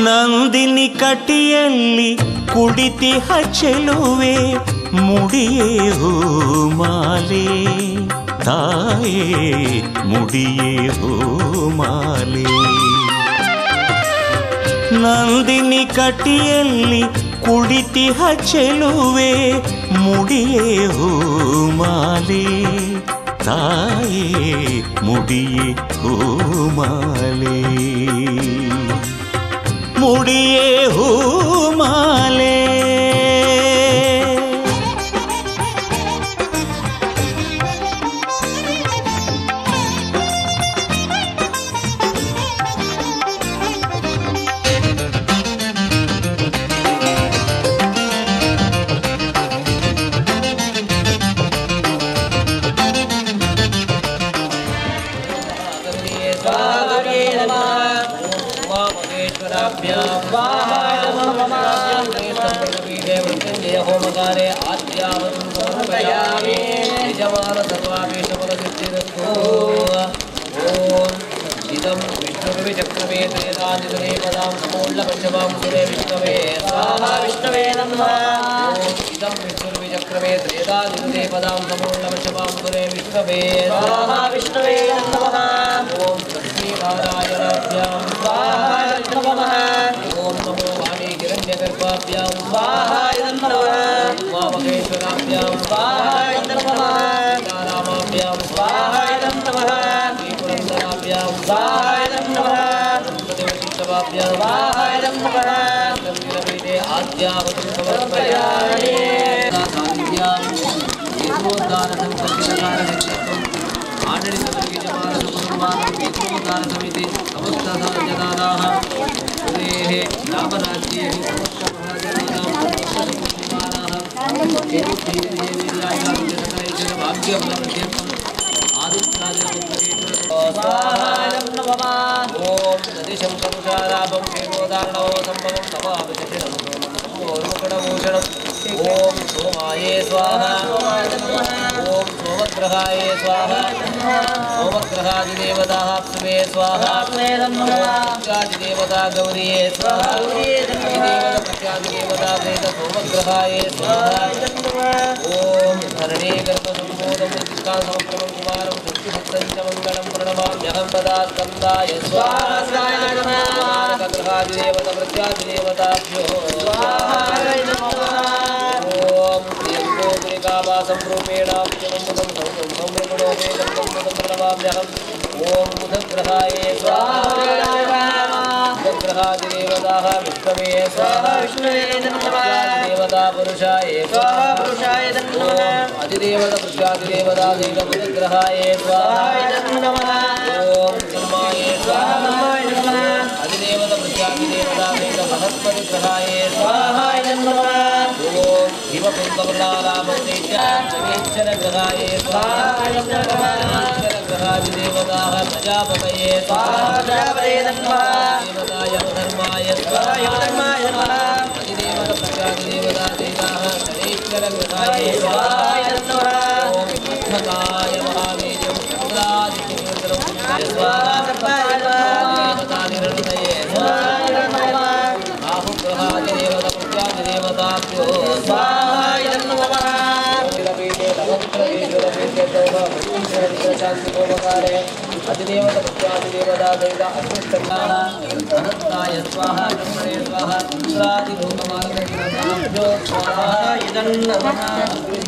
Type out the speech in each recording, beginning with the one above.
ನಂದಿನಿ ಕಟಿಯಲ್ಲಿ ಕುಡಿತಿಹ ಚೆಲುವೆ ಮುಡಿಯೇ ಹೂಮಾಲೆ ತಾಯೇ ಮುಡಿಯೇ ಹೂಮಾಲೆ. ನಂದಿನಿ ಕಟಿಯಲ್ಲಿ ಕುಡಿತಿಹ ಚೆಲುವೆ ಮುಡಿಯೇ ಹೂಮಾಲೆ ತಾಯೇ ಮುಡಿಯೇ ಹೂಮಾಲೆ ಮುಡಿಯೇ ಹೂಮಾಲೆ.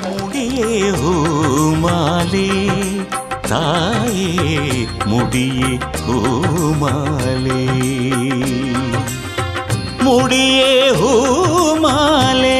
ಮುಡಿಯೇ ಹೂಮಾಲೆ ತಾಯೇ ಮುಡಿಯೇ ಹೂಮಾಲೆ ಮುಡಿಯೇ ಹೂಮಾಲೆ.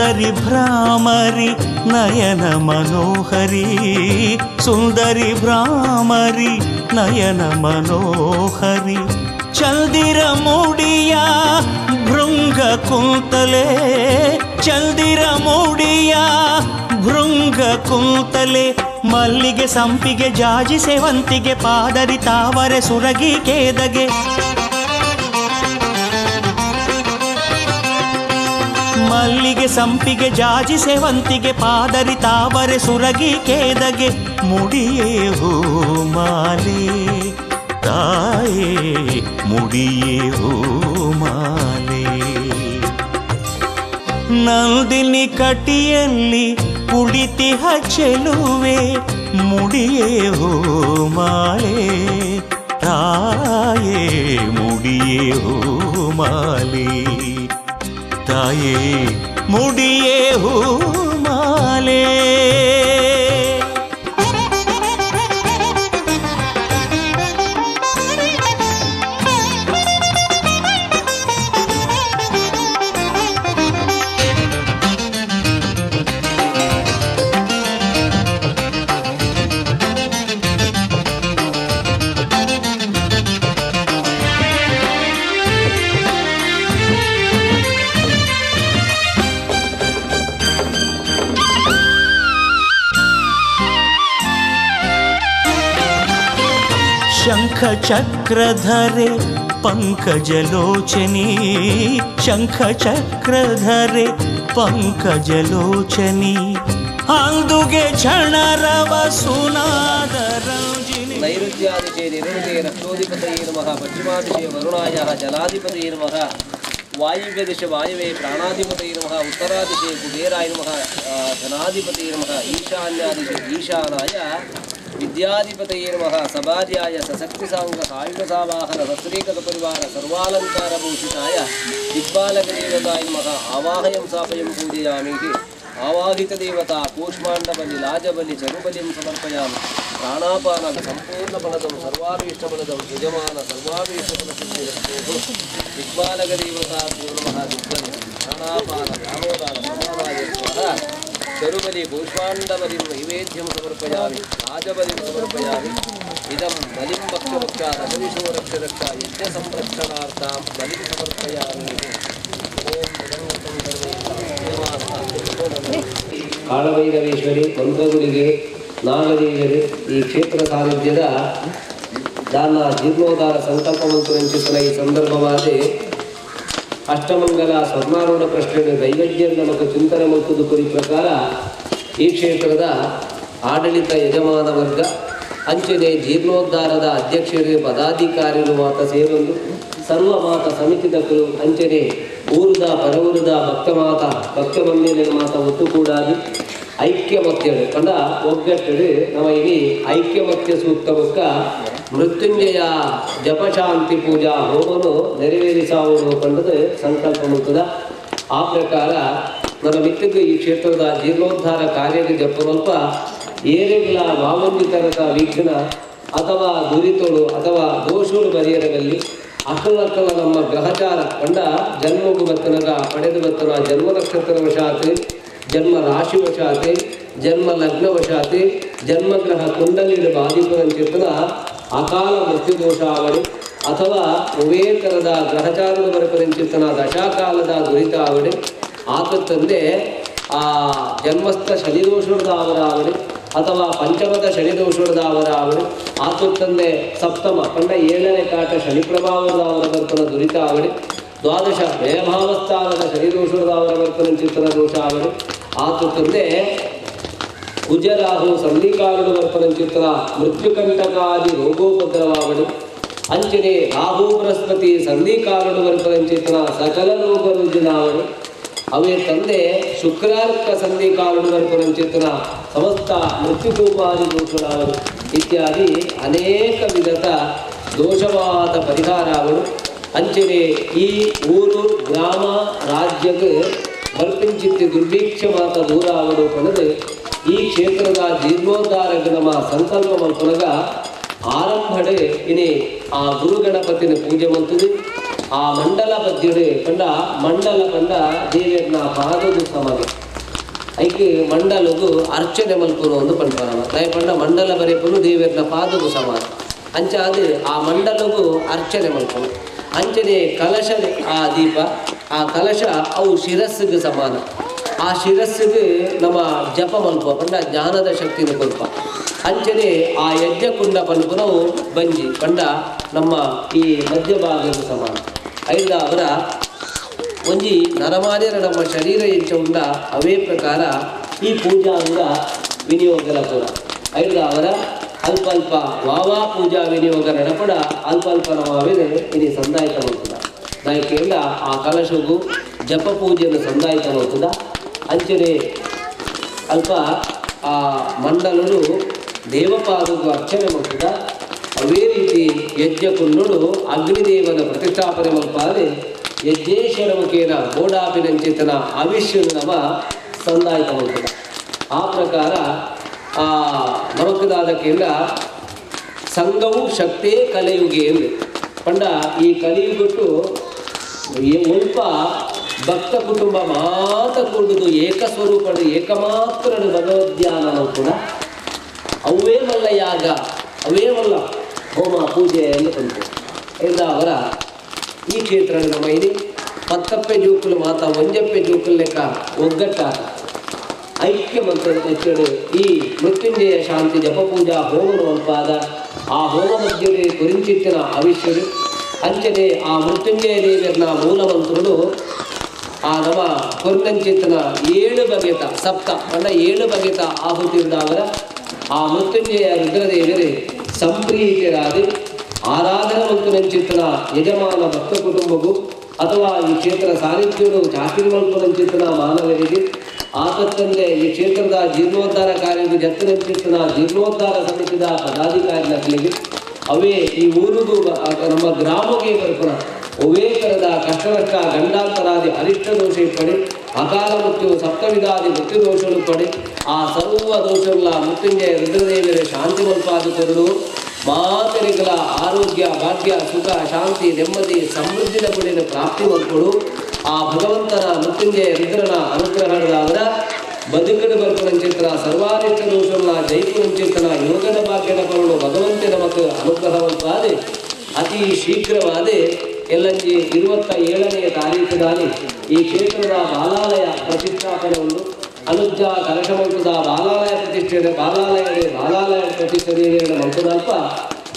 ಸುಂದರಿ ಭ್ರಾಮರಿ ನಯನ ಮನೋಹರಿ ಸುಂದರಿ ಭ್ರಾಮರಿ ನಯನ ಮನೋಹರಿ ಚಂದಿರ ಮೂಡಿಯ ಭೃಂಗ ಕುಂತಲೆ ಚಂದಿರ ಮೂಡಿಯ ಭೃಂಗ ಕುಂತಲೆ ಮಲ್ಲಿಗೆ ಸಂಪಿಗೆ ಜಾಜಿ ಸೇವಂತಿಗೆ ಪಾದರಿ ತಾವರೆ ಸುರಗಿ ಕೇದಗೆ ಮಲ್ಲಿಗೆ ಸಂಪಿಗೆ ಜಾಜಿ ಸೇವಂತಿಗೆ ಪಾದರಿ ತಾವರೆ ಸುರಗಿ ಕೇದಗೆ ಮುಡಿಯೇ ಹೂಮಾಲೆ ತಾಯೇ ಮುಡಿಯೇ ಹೂಮಾಲೆ ನಂದಿನಿ ಕಟಿಯಲ್ಲಿ ಕುಡಿತಿಹ ಚೆಲುವೆ ಮುಡಿಯೇ ಹೂಮಾಲೆ ತಾಯೇ ಮುಡಿಯೇ ಹೂಮಾಲೆ ತಾಯೇ ಮುಡಿಯೇ ಹೂಮಾಲೆ. ಶಂಖ ಚಕ್ರಧರೆ ಪಂಕಜಲೋಚನಿ ಶಂಖ ಚಕ್ರಧರೆ ಪಂಕಜಲೋಚನಿ ಅಂದುಗೆ ಕ್ಷಣರವ ಸುನಾದ ರಂಜಿನಿ. ನೈಋತ್ಯಾದಿಶೇ ನಿರುಣತೆ ರಕ್ಷೋಧಿಪತಯೇ ನಮಃ, ಪಶ್ಚಿಮಾದಿಶೇ ವರುಣಾಯ ಜಲಾಧಿಪತಯೇ ನಮಃ, ವಾಯುವ್ಯ ದಿಶೆ ವಾಯುವೇ ಪ್ರಾಣಾಧಿಪತಯೇ ನಮಃ, ಉತ್ತರಾದಿಶೇ ಕುಬೇರಾಯ ನಮಃ ಧನಾಧಿಪತಯೇ ನಮಃ, ಈಶಾನ್ಯಾದಿಶೇ ಈಶಾನಾಯ ವಿದ್ಯಾಧಿಪತಯೇ ನಮಃ, ಸಭಾಧ್ಯಾಯ ಸಶಕ್ತಿಸಾಂಗ ಸಾಯುಧಸಾವಾಹನ ಸಸ್ತ್ರೀಕೃತ ಪರಿವಾರ ಸರ್ವಾಲಂಕಾರಭೂಷಿತಾಯ ದಿಗ್ಬಾಲಕದೇವತಾಯ ನಮಃ. ಆವಾಹಯಂ ಸ್ಥಾಪಯಂ ಪೂಜಯಾಮಿ. ಆವಾಹಿತ ದೇವತಾ ಕೂಷ್ಮಾಂಡಬಲಿ ಲಾಜಬಲಿ ಚರುಬಲಿಂ ಸಮರ್ಪಯಾಮಿ. ಪ್ರಾಣಾಪಾನ ಸಂಪೂರ್ಣ ಫಲದಂ ಸರ್ವಾಭೀಷ್ಟ ಫಲದಂ ಯಜಮಾನ ಸರ್ವಾಭೀಷ್ಟ ಫಲಸಿದ್ಧಿರಸ್ತೋಃ. ದಿಗ್ಬಾಲಕದೇವತಾಭ್ಯೋ ನಮಃ. ದಿಗ್ಬಲಿ ಪ್ರಾಣಾಪಾನ ವ್ಯಾಮೋದಾನ ಸಮಾನಾಯ ಸ್ವಾಹ. ಚರುಬಲಿ ಕೂಷ್ಮಾಂಡಬಲಿಂ ನೈವೇದ್ಯಂ ಸಮರ್ಪಯಾಮಿ. ರಾಜಬಲಿಂ ಸಮರ್ಪಯಾಮಿ. ಇದಂ ಬಲಿಂ ಭಕ್ಷ ಭಕ್ಷ ದಶದಿಶೋ ರಕ್ಷ ರಕ್ಷ ಯಜ್ಞ ಸಂರಕ್ಷಣಾರ್ಥಾಂ ಬಲಿಂ ಸಮರ್ಪಯಾಮಿ. ಓಂ ಜಗನ್ಮೂರ್ತಂ ಸರ್ವೇ ಕಾಳಭೈರವೇಶ್ವರಿ ಮಂತ್ರಗುರಿಗೆ ನಾಗದೇವರು ಈ ಕ್ಷೇತ್ರ ಸಾನ್ನಿಧ್ಯದ ದಾನ ಜೀರ್ಣೋದ್ಧಾರ ಸಂಕಲ್ಪ ಮಂತ್ರ ಈ ಸಂದರ್ಭವಾದ ಅಷ್ಟಮಂಗಲ ಸ್ವರ್ಣಾರೂಢ ಪ್ರಶ್ನೆ ದೈವಜ್ಞ ನಮಕ ಚಿಂತನೆ ಮತ್ತು ಕುರಿ ಪ್ರಕಾರ ಈ ಕ್ಷೇತ್ರದ ಆಡಳಿತ ಯಜಮಾನ ವರ್ಗ ಅಂಚನೆ ಜೀರ್ಣೋದ್ಧಾರದ ಅಧ್ಯಕ್ಷರು ಪದಾಧಿಕಾರಿಗಳು ಮಾತ ಸೇರೊಂದು ಸರ್ವ ಮಾತ ಸಮಿತಿದಕರು ಅಂಚನೆ ಊರುದ ಪರವೂರುದ ಭಕ್ತ ಮಾತ ಭಕ್ತ ಮಂದಿರ ಮಾತ ಒತ್ತುಕೂಡಾದಿ ಐಕ್ಯಮತ್ಯಡು ಕಂಡ ಒಗ್ಗಟ್ಟಡು ನಮ್ಮ ಇಲ್ಲಿ ಐಕ್ಯಮತ್ಯ ಸೂಕ್ತ ಬೊಕ್ಕ ಮೃತ್ಯುಂಜಯ ಜಪಶಾಂತಿ ಪೂಜಾ ಹೋಮನು ನೆರವೇರಿಸಾವುದು ಕಂಡದು ಸಂಕಲ್ಪ ಮುಟ್ಟದ. ಆ ಪ್ರಕಾರ ನನ್ನ ಮಿತ್ರಗೂ ಈ ಕ್ಷೇತ್ರದ ಜೀರ್ಣೋದ್ಧಾರ ಕಾರ್ಯದ ಜಪನಲ್ಪ ಏರೆಗಳ ವಾವಂದಿತರದ ವಿಘ್ನ ಅಥವಾ ದುರಿತೋಳು ಅಥವಾ ದೋಷೋಳು ಬರಿಯರಗಲ್ಲಿ ಅಕಲ ಅಕಲ ನಮ್ಮ ಗ್ರಹಚಾರ ಕಂಡ ಜನ್ಮಗು ಬತ್ತನಗ ಪಡೆದು ಬತ್ತನ ಜನ್ಮ ನಕ್ಷತ್ರ ವಶಾತ್ ಜನ್ಮ ರಾಶಿ ವಶಾತ್ ಜನ್ಮ ಲಗ್ನ ವಶಾತ್ ಜನ್ಮಗ್ರಹ ಕುಂಡಲಿನ ಬಾಧಿಪುರಂಚಿತನ ಅಕಾಲ ಮೃತ್ಯುದೋಷಾವಳಿ ಅಥವಾ ಉವೇತರದ ಗ್ರಹಚಾರದ ಬರಪರಂಚಿತನ ದಶಾಕಾಲದ ದುರಿತಾವಳಿ ಆತಂದೆ ಆ ಜನ್ಮಸ್ಥ ಶನಿದೋಷದ ಅವರಾವಳಿ ಅಥವಾ ಪಂಚಮದ ಶನಿದೋಷದ ಅವರಾವಳಿ ಆತಂದೆ ಸಪ್ತಮ ಕಂಡ ಏಳನೇ ಕಾಟ ಶನಿ ಪ್ರಭಾವದ ಅವರ ಬರ್ತನ ದುರಿತಾವಳಿ ದ್ವಾದಶ ವ್ಯಯಭಾವಸ್ಥಾನದ ಶನಿದೋಷದ ಅವರ ಬರ್ತನ ಚಿತ್ತನ ದೋಷಾವಳಿ ಆತಂದೆ ಕುಜರಾಹು ಸಂಧಿಕಾಲದ ಬರ್ತನ ಮೃತ್ಯುಕಂಟಕಾದಿ ರೋಗೋಪದ್ರವಾವಳಿ ಅಂಚನೆ ರಾಹು ಬೃಹಸ್ಪತಿ ಸಂಧಿಕಾಲದ ಬರ್ತನ ಸಕಲ ರೋಗ ರುಜಿನಾವಳಿ ಅವೇ ತಂದೆ ಶುಕ್ರಾರ್ಕ ಸಂಧಿಕಾಲದ ಬರ್ತನ ಸಮಸ್ತ ಮೃತ್ಯುಕೂಪಾದಿ ದೋಷಗಳಾವಳಿ ಇತ್ಯಾದಿ ಅನೇಕ ವಿಧದ ದೋಷವಾದ ಪರಿಹಾರಗಳು ಅಂಚನೆ ಈ ಊರು ಗ್ರಾಮ ರಾಜ್ಯಕ್ಕೆ ಬರ್ಪಿಂಚಿತ್ತಿ ದುರ್ಭಿಕ್ಷ ಮಾತ ದೂರಾವಳು ಕಣದು ಈ ಕ್ಷೇತ್ರದ ಜೀರ್ಣೋದ್ಧಾರಕ್ಕೆ ನಮ್ಮ ಸಂಕಲ್ಪ ಮಲ್ಪನಗ ಆರಂಭಡೆ ಇನಿ ಆ ಗುರುಗಣಪತಿನ ಪೂಜೆ ಮಂತದು. ಆ ಮಂಡಲ ಪದ್ಯಡು ಪಂಡ ಮಂಡಲ ಪಂಡ ದೇವೆರ್ನ ಪಾದದ ಸಮಗೆ ಐಕ್ ಮಂಡಲಗು ಅರ್ಚನೆ ಮಲ್ಪುನು ಒಂದು ಪನ್ಪನವ ದಯ ಪಂಡ ಮಂಡಲ ಬರೆಪುನು ದೇವೆರ್ನ ಪಾದಗು ಸಮಾನ ಅಂಚಾದ ಆ ಮಂಡಲಗು ಅರ್ಚನೆ ಮಲ್ಪುನು ಅಂಚನೆ ಕಲಶ ಆ ದೀಪ ಆ ಕಲಶ ಅವು ಶಿರಸ್ಸಿಗೆ ಸಮಾನ ಆ ಶಿರಸ್ಸಿಗೆ ನಮ್ಮ ಜಪ ಮಲ್ಪ ಪಂಡ ಜ್ಞಾನದ ಶಕ್ತಿನ ಕೊಲ್ಪ ಅಂಚನೆ ಆ ಯಜ್ಞಕುಂಡ ಪನ್ಪುನವು ಬಂಜಿ ಪಂಡ ನಮ್ಮ ಈ ಮಧ್ಯಭಾಗದ ಸಮಾನ ಐದಾವರ ಒಂಜಿ ನರಮಾನ್ಯರ ನಮ್ಮ ಶರೀರ ಎಂಚ ಉಂಡ ಅವೇ ಪ್ರಕಾರ ಈ ಪೂಜಾಂಗ ವಿನಿಯೋಗದ ಪೂರ ಐದಾವರ ಅಲ್ಪ ಅಲ್ಪ ವಾವಾ ಪೂಜಾ ವಿನಿಯೋಗ ನಡಪಡ ಅಲ್ಪ ಅಲ್ಪ ನವಾವಿದೆ ಇನಿ ಸಂದಾಯಿತ ಮಲ್ಪುದ ನಾಯಕಿಯಿಂದ ಆ ಕಲಶಗು ಜಪ ಪೂಜೆಯನ್ನು ಸಂದಾಯಿತ ಮಲ್ಪುದ ಅಂಚನೆ ಅಲ್ಪ ಆ ಮಂಡಲನು ದೇವಪಾದಗೂ ಅರ್ಚನೆ ಮಲ್ಪುದ ಅವೇ ರೀತಿ ಯಜ್ಞಕುಂಡು ಅಗ್ನಿದೇವನ ಪ್ರತಿಷ್ಠಾಪನೆ ಮಲ್ಪಾದೆ ಯಜ್ಞೇಶ್ವರ ಮುಖೇನ ಗೋಡಾಪಿನಂಚಿತನ ಅವಿಷ್ಯನು ನಮ ಸಂದಾಯಿತ ಮಲ್ಪುದ ಆ ಪ್ರಕಾರ ಆ ನಮಕದಾದಕ್ಕಿಂದ ಸಂಘವು ಶಕ್ತೇ ಕಲಿಯುಗೆ ಎಂದು ಪಂಡ ಈ ಕಲಿಯುಗಟ್ಟು ಒಲ್ಪ ಭಕ್ತ ಕುಟುಂಬ ಮಾತ ಕೂಡುದು ಏಕಸ್ವರೂಪಡು ಏಕಮಾತ್ರನು ಭಗವದ್ಧ್ಯಾನ ಕೂಡ ಅವೇ ಮಲ್ಲ ಯಾಗ ಅವೇ ಮಲ್ಲ ಹೋಮ ಪೂಜೆ ಎಂದು ಬಂತು ಇಂದ ಅವರ ಈ ಕ್ಷೇತ್ರ ನಮ್ಮ ಇಲ್ಲಿ ಪತ್ತಪ್ಪೆ ಜೂಕುಲು ಮಾತ ಒಂಜಪ್ಪೆ ಜೂಕುಲು ಲೆಕ್ಕ ಒಗ್ಗಟ್ಟಾದ ಐಕ್ಯ ಮಂತ್ರ ಹೆಚ್ಚಳು ಈ ಮೃತ್ಯುಂಜಯ ಶಾಂತಿ ಜಪಪೂಜಾ ಹೋಮನು ಅಲ್ಪಾದ ಆ ಹೋಮ ಮಧ್ಯೆ ಕುರಿಂಚಿತ್ತಿನ ಅವಿಷ್ಯರು ಅಂಚನೆ ಆ ಮೃತ್ಯುಂಜಯ ದೇವರನ ಮೂಲ ಮಂತ್ರನು ಆ ನವ ಕೊರ್ನಂಚಿತ್ತನ ಏಳು ಬಗೆತ ಸಪ್ತ ಪಂಡ ಏಳು ಬಗೆತ ಆಹುತಿರ್ದಾವರ ಆ ಮೃತ್ಯುಂಜಯ ರುದ್ರದೇವರೇ ಸಂಪ್ರೀತರಾದ ಆರಾಧನಾ ಮಂತ್ರನಂಚಿತ್ತನ ಯಜಮಾನ ಭಕ್ತ ಕುಟುಂಬಗೂ ಅಥವಾ ಈ ಕ್ಷೇತ್ರ ಸಾನ್ನಿಧ್ಯರು ಚಾಕಿರಿ ಮಲ್ಪನಂಚಿತ್ತನ ಮಾನವರಿಗೆ ಆತತ್ತಂದೆ ಈ ಕ್ಷೇತ್ರದ ಜೀರ್ಣೋದ್ಧಾರ ಕಾರ್ಯಕ್ಕೆ ಜತ್ತನಂಚಿತ್ತನ ಜೀರ್ಣೋದ್ಧಾರ ಸಮಿತಿದ ಪದಾಧಿಕಾರಿ ನಕಲಿಗೆ ಅವೇ ಈ ಊರಿಗೂ ನಮ್ಮ ಗ್ರಾಮಕ್ಕೆ ಬರ್ಪುನ ಒವೇ ಥರದ ಕಷ್ಟ ನಷ್ಟ ಗಂಡಾಂತರಾದಿ ಅರಿಷ್ಟ ದೋಷ ಪಡೆ ಅಕಾಲ ಮೃತ್ಯು ಸಪ್ತವಿಧಾದಿ ಮೃತ್ಯು ದೋಷಗಳು ಪಡೆ ಆ ಸರ್ವ ದೋಷಗಳ ಮೃತ್ಯುಂಜಯ ರುದ್ರದೇವರ ಶಾಂತಿ ಮಲ್ಪಾದ ಕೊರಡು ಮಾತರಿಗಳ ಆರೋಗ್ಯ ಭಾಗ್ಯ ಸುಖ ಶಾಂತಿ ನೆಮ್ಮದಿ ಸಮೃದ್ಧಿದ ಗುಡಿನ ಪ್ರಾಪ್ತಿ ಮಲ್ಕೊಡು ಆ ಭಗವಂತನ ಮೃತ್ಯುಂಜಯ ರುದ್ರನ ಅನುಗ್ರಹದಾವರ ಬದುಕಡು ಬರ್ಪುನಂಚಿತನ ಸರ್ವಾರಿಷ್ಟ ದೋಷಗಳ ಜೈಪುರಂಚಿತನ ಯೋಗದ ಭಾಗ್ಯದ ಪರಳು ಭಗವಂತನ ಮತ್ತು ಅನುಗ್ರಹವಂತಾದೆ ಅತಿ ಶೀಘ್ರವಾದ ಎಲ್ಲಂಜಿ 27ನೇ ತಾರೀಖುದಾನಿ ಈ ಕ್ಷೇತ್ರದ ಬಾಲಾಲಯ ಪ್ರತಿಷ್ಠಾಪನೆ ಉಂಟು ಅನುಜ್ಜ ಕಲಶಮಂತ್ರದ ಬಾಲಾಲಯ ಪ್ರತಿಷ್ಠೆ ಬಾಲಾಲಯ ಬಾಲಾಲಯ ಪ್ರತಿಷ್ಠೆ ಮಂತ್ರದಲ್ಪ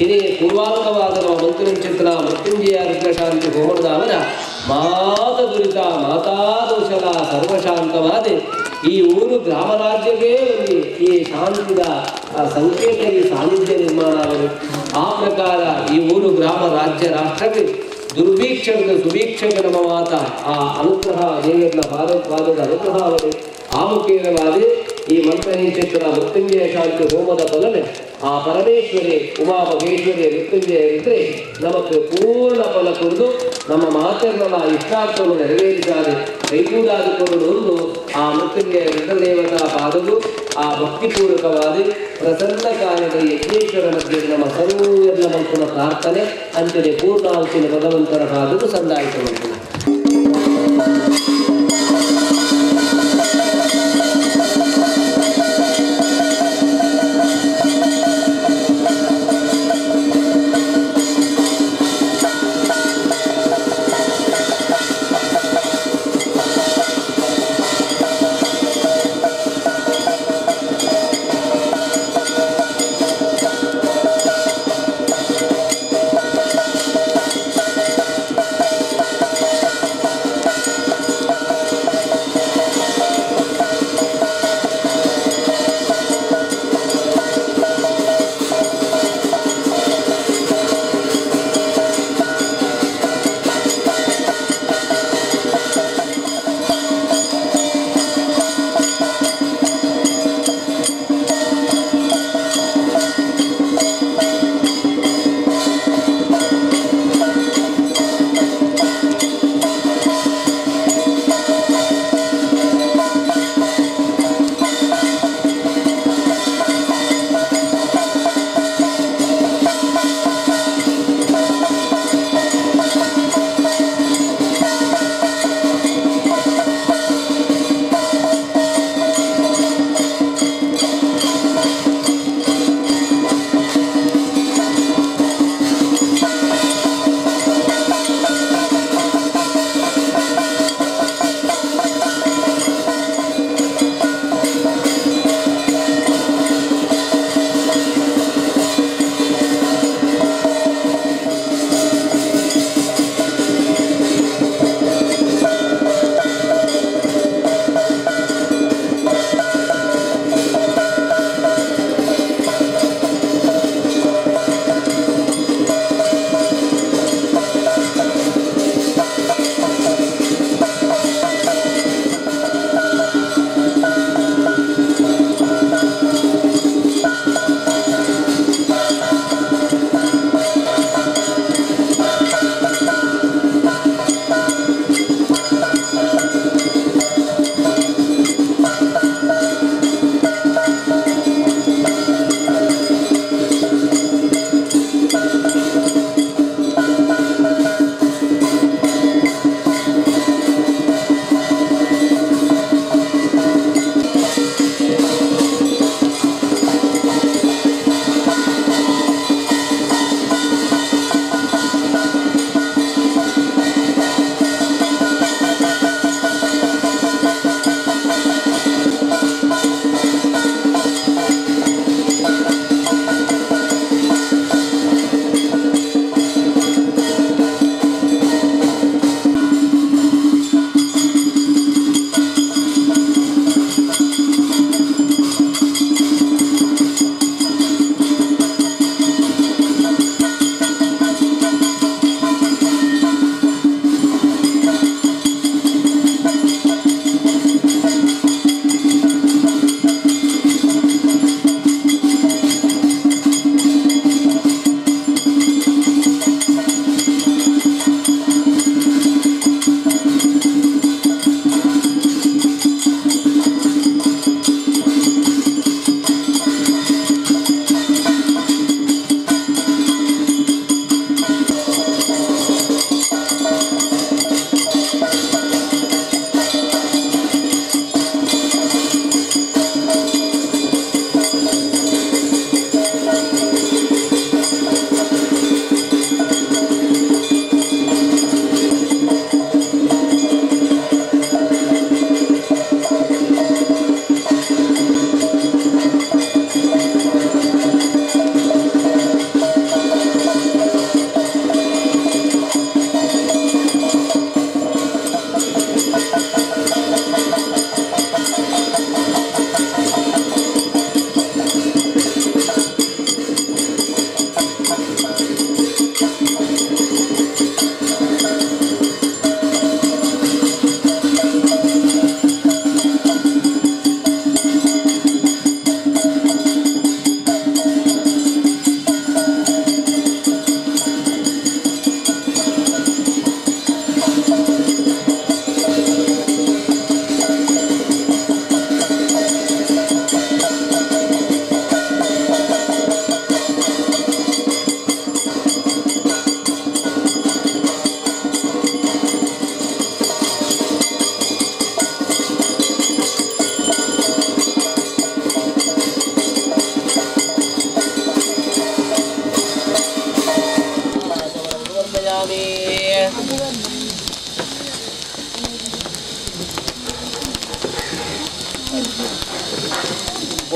ಇದೇ ಪೂರ್ವಾಂಗವಾದ ನಮ್ಮ ಮಂತ್ರಂಚಿತನ ಮೃತ್ಯುಂಜಯ ರುದ್ರಶಾಂತಿ ಹೋಮದಾವರ ಮಾತ ದುರಿತ ಮಾತಾ ದೋಷಲ ಸರ್ವಶಾಂತವಾದ ಈ ಊರು ಗ್ರಾಮ ರಾಜ್ಯವೇ ಒಂದು ಈ ಶಾಂತಿದ ಸಂಕೇತ ಈ ಸಾನ್ನಿಧ್ಯ ನಿರ್ಮಾಣ ಆಗಿದೆ. ಆ ಪ್ರಕಾರ ಈ ಊರು ಗ್ರಾಮ ರಾಜ್ಯ ರಾಷ್ಟ್ರಕ್ಕೆ ದುರ್ಭೀಕ್ಷದ ಸುಭೀಕ್ಷಕ ನಮ್ಮ ಮಾತ ಆ ಅನುಗ್ರಹ ದೇವರ ಭಾರತವಾದದ ಅನುಗ್ರಹ ಅವರೇ ಆ ಮುಖೇನವಾದ ಈ ಮಂತ್ರನಿಂಚಿತನ ಮೃತ್ಯುಂಜಯ ಶಾಂತಿ ಹೋಮದ ಫಲನೆ ಆ ಪರಮೇಶ್ವರಿ ಉಮಾ ಮಹೇಶ್ವರಿ ಮೃತ್ಯುಂಜಯ ಇದ್ದರೆ ನಮಕ್ ಪೂರ್ಣ ಫಲ ಕೊಡದು ನಮ್ಮ ಮಾತೆಲ್ಲ ಇಷ್ಟಾರ್ಥವನ್ನು ನೆರವೇರಿಸಾದೆ ಕೈಗೂಡಾದಿಕೊಂಡು ಒಂದು ಆ ಮೃತ್ಯುಂಜಯ ರುದ್ರದೇವತಾ ಪಾದವು ಆ ಭಕ್ತಿಪೂರ್ವಕವಾದ ಪ್ರಸನ್ನ ಕಾಲದ ಯಜ್ಞೇಶ್ವರ ಮಧ್ಯೆ ನಮ್ಮ ಸರ್ವೆಲ್ಲ ಮಂತ್ರನ ಪ್ರಾರ್ಥನೆ ಅಂಚನೆ ಪೂರ್ಣಾಹುತಿನ ಭಗವಂತನ ಪಾದವು ಸಂದಾಯಿತ ಮಂತ್ರ.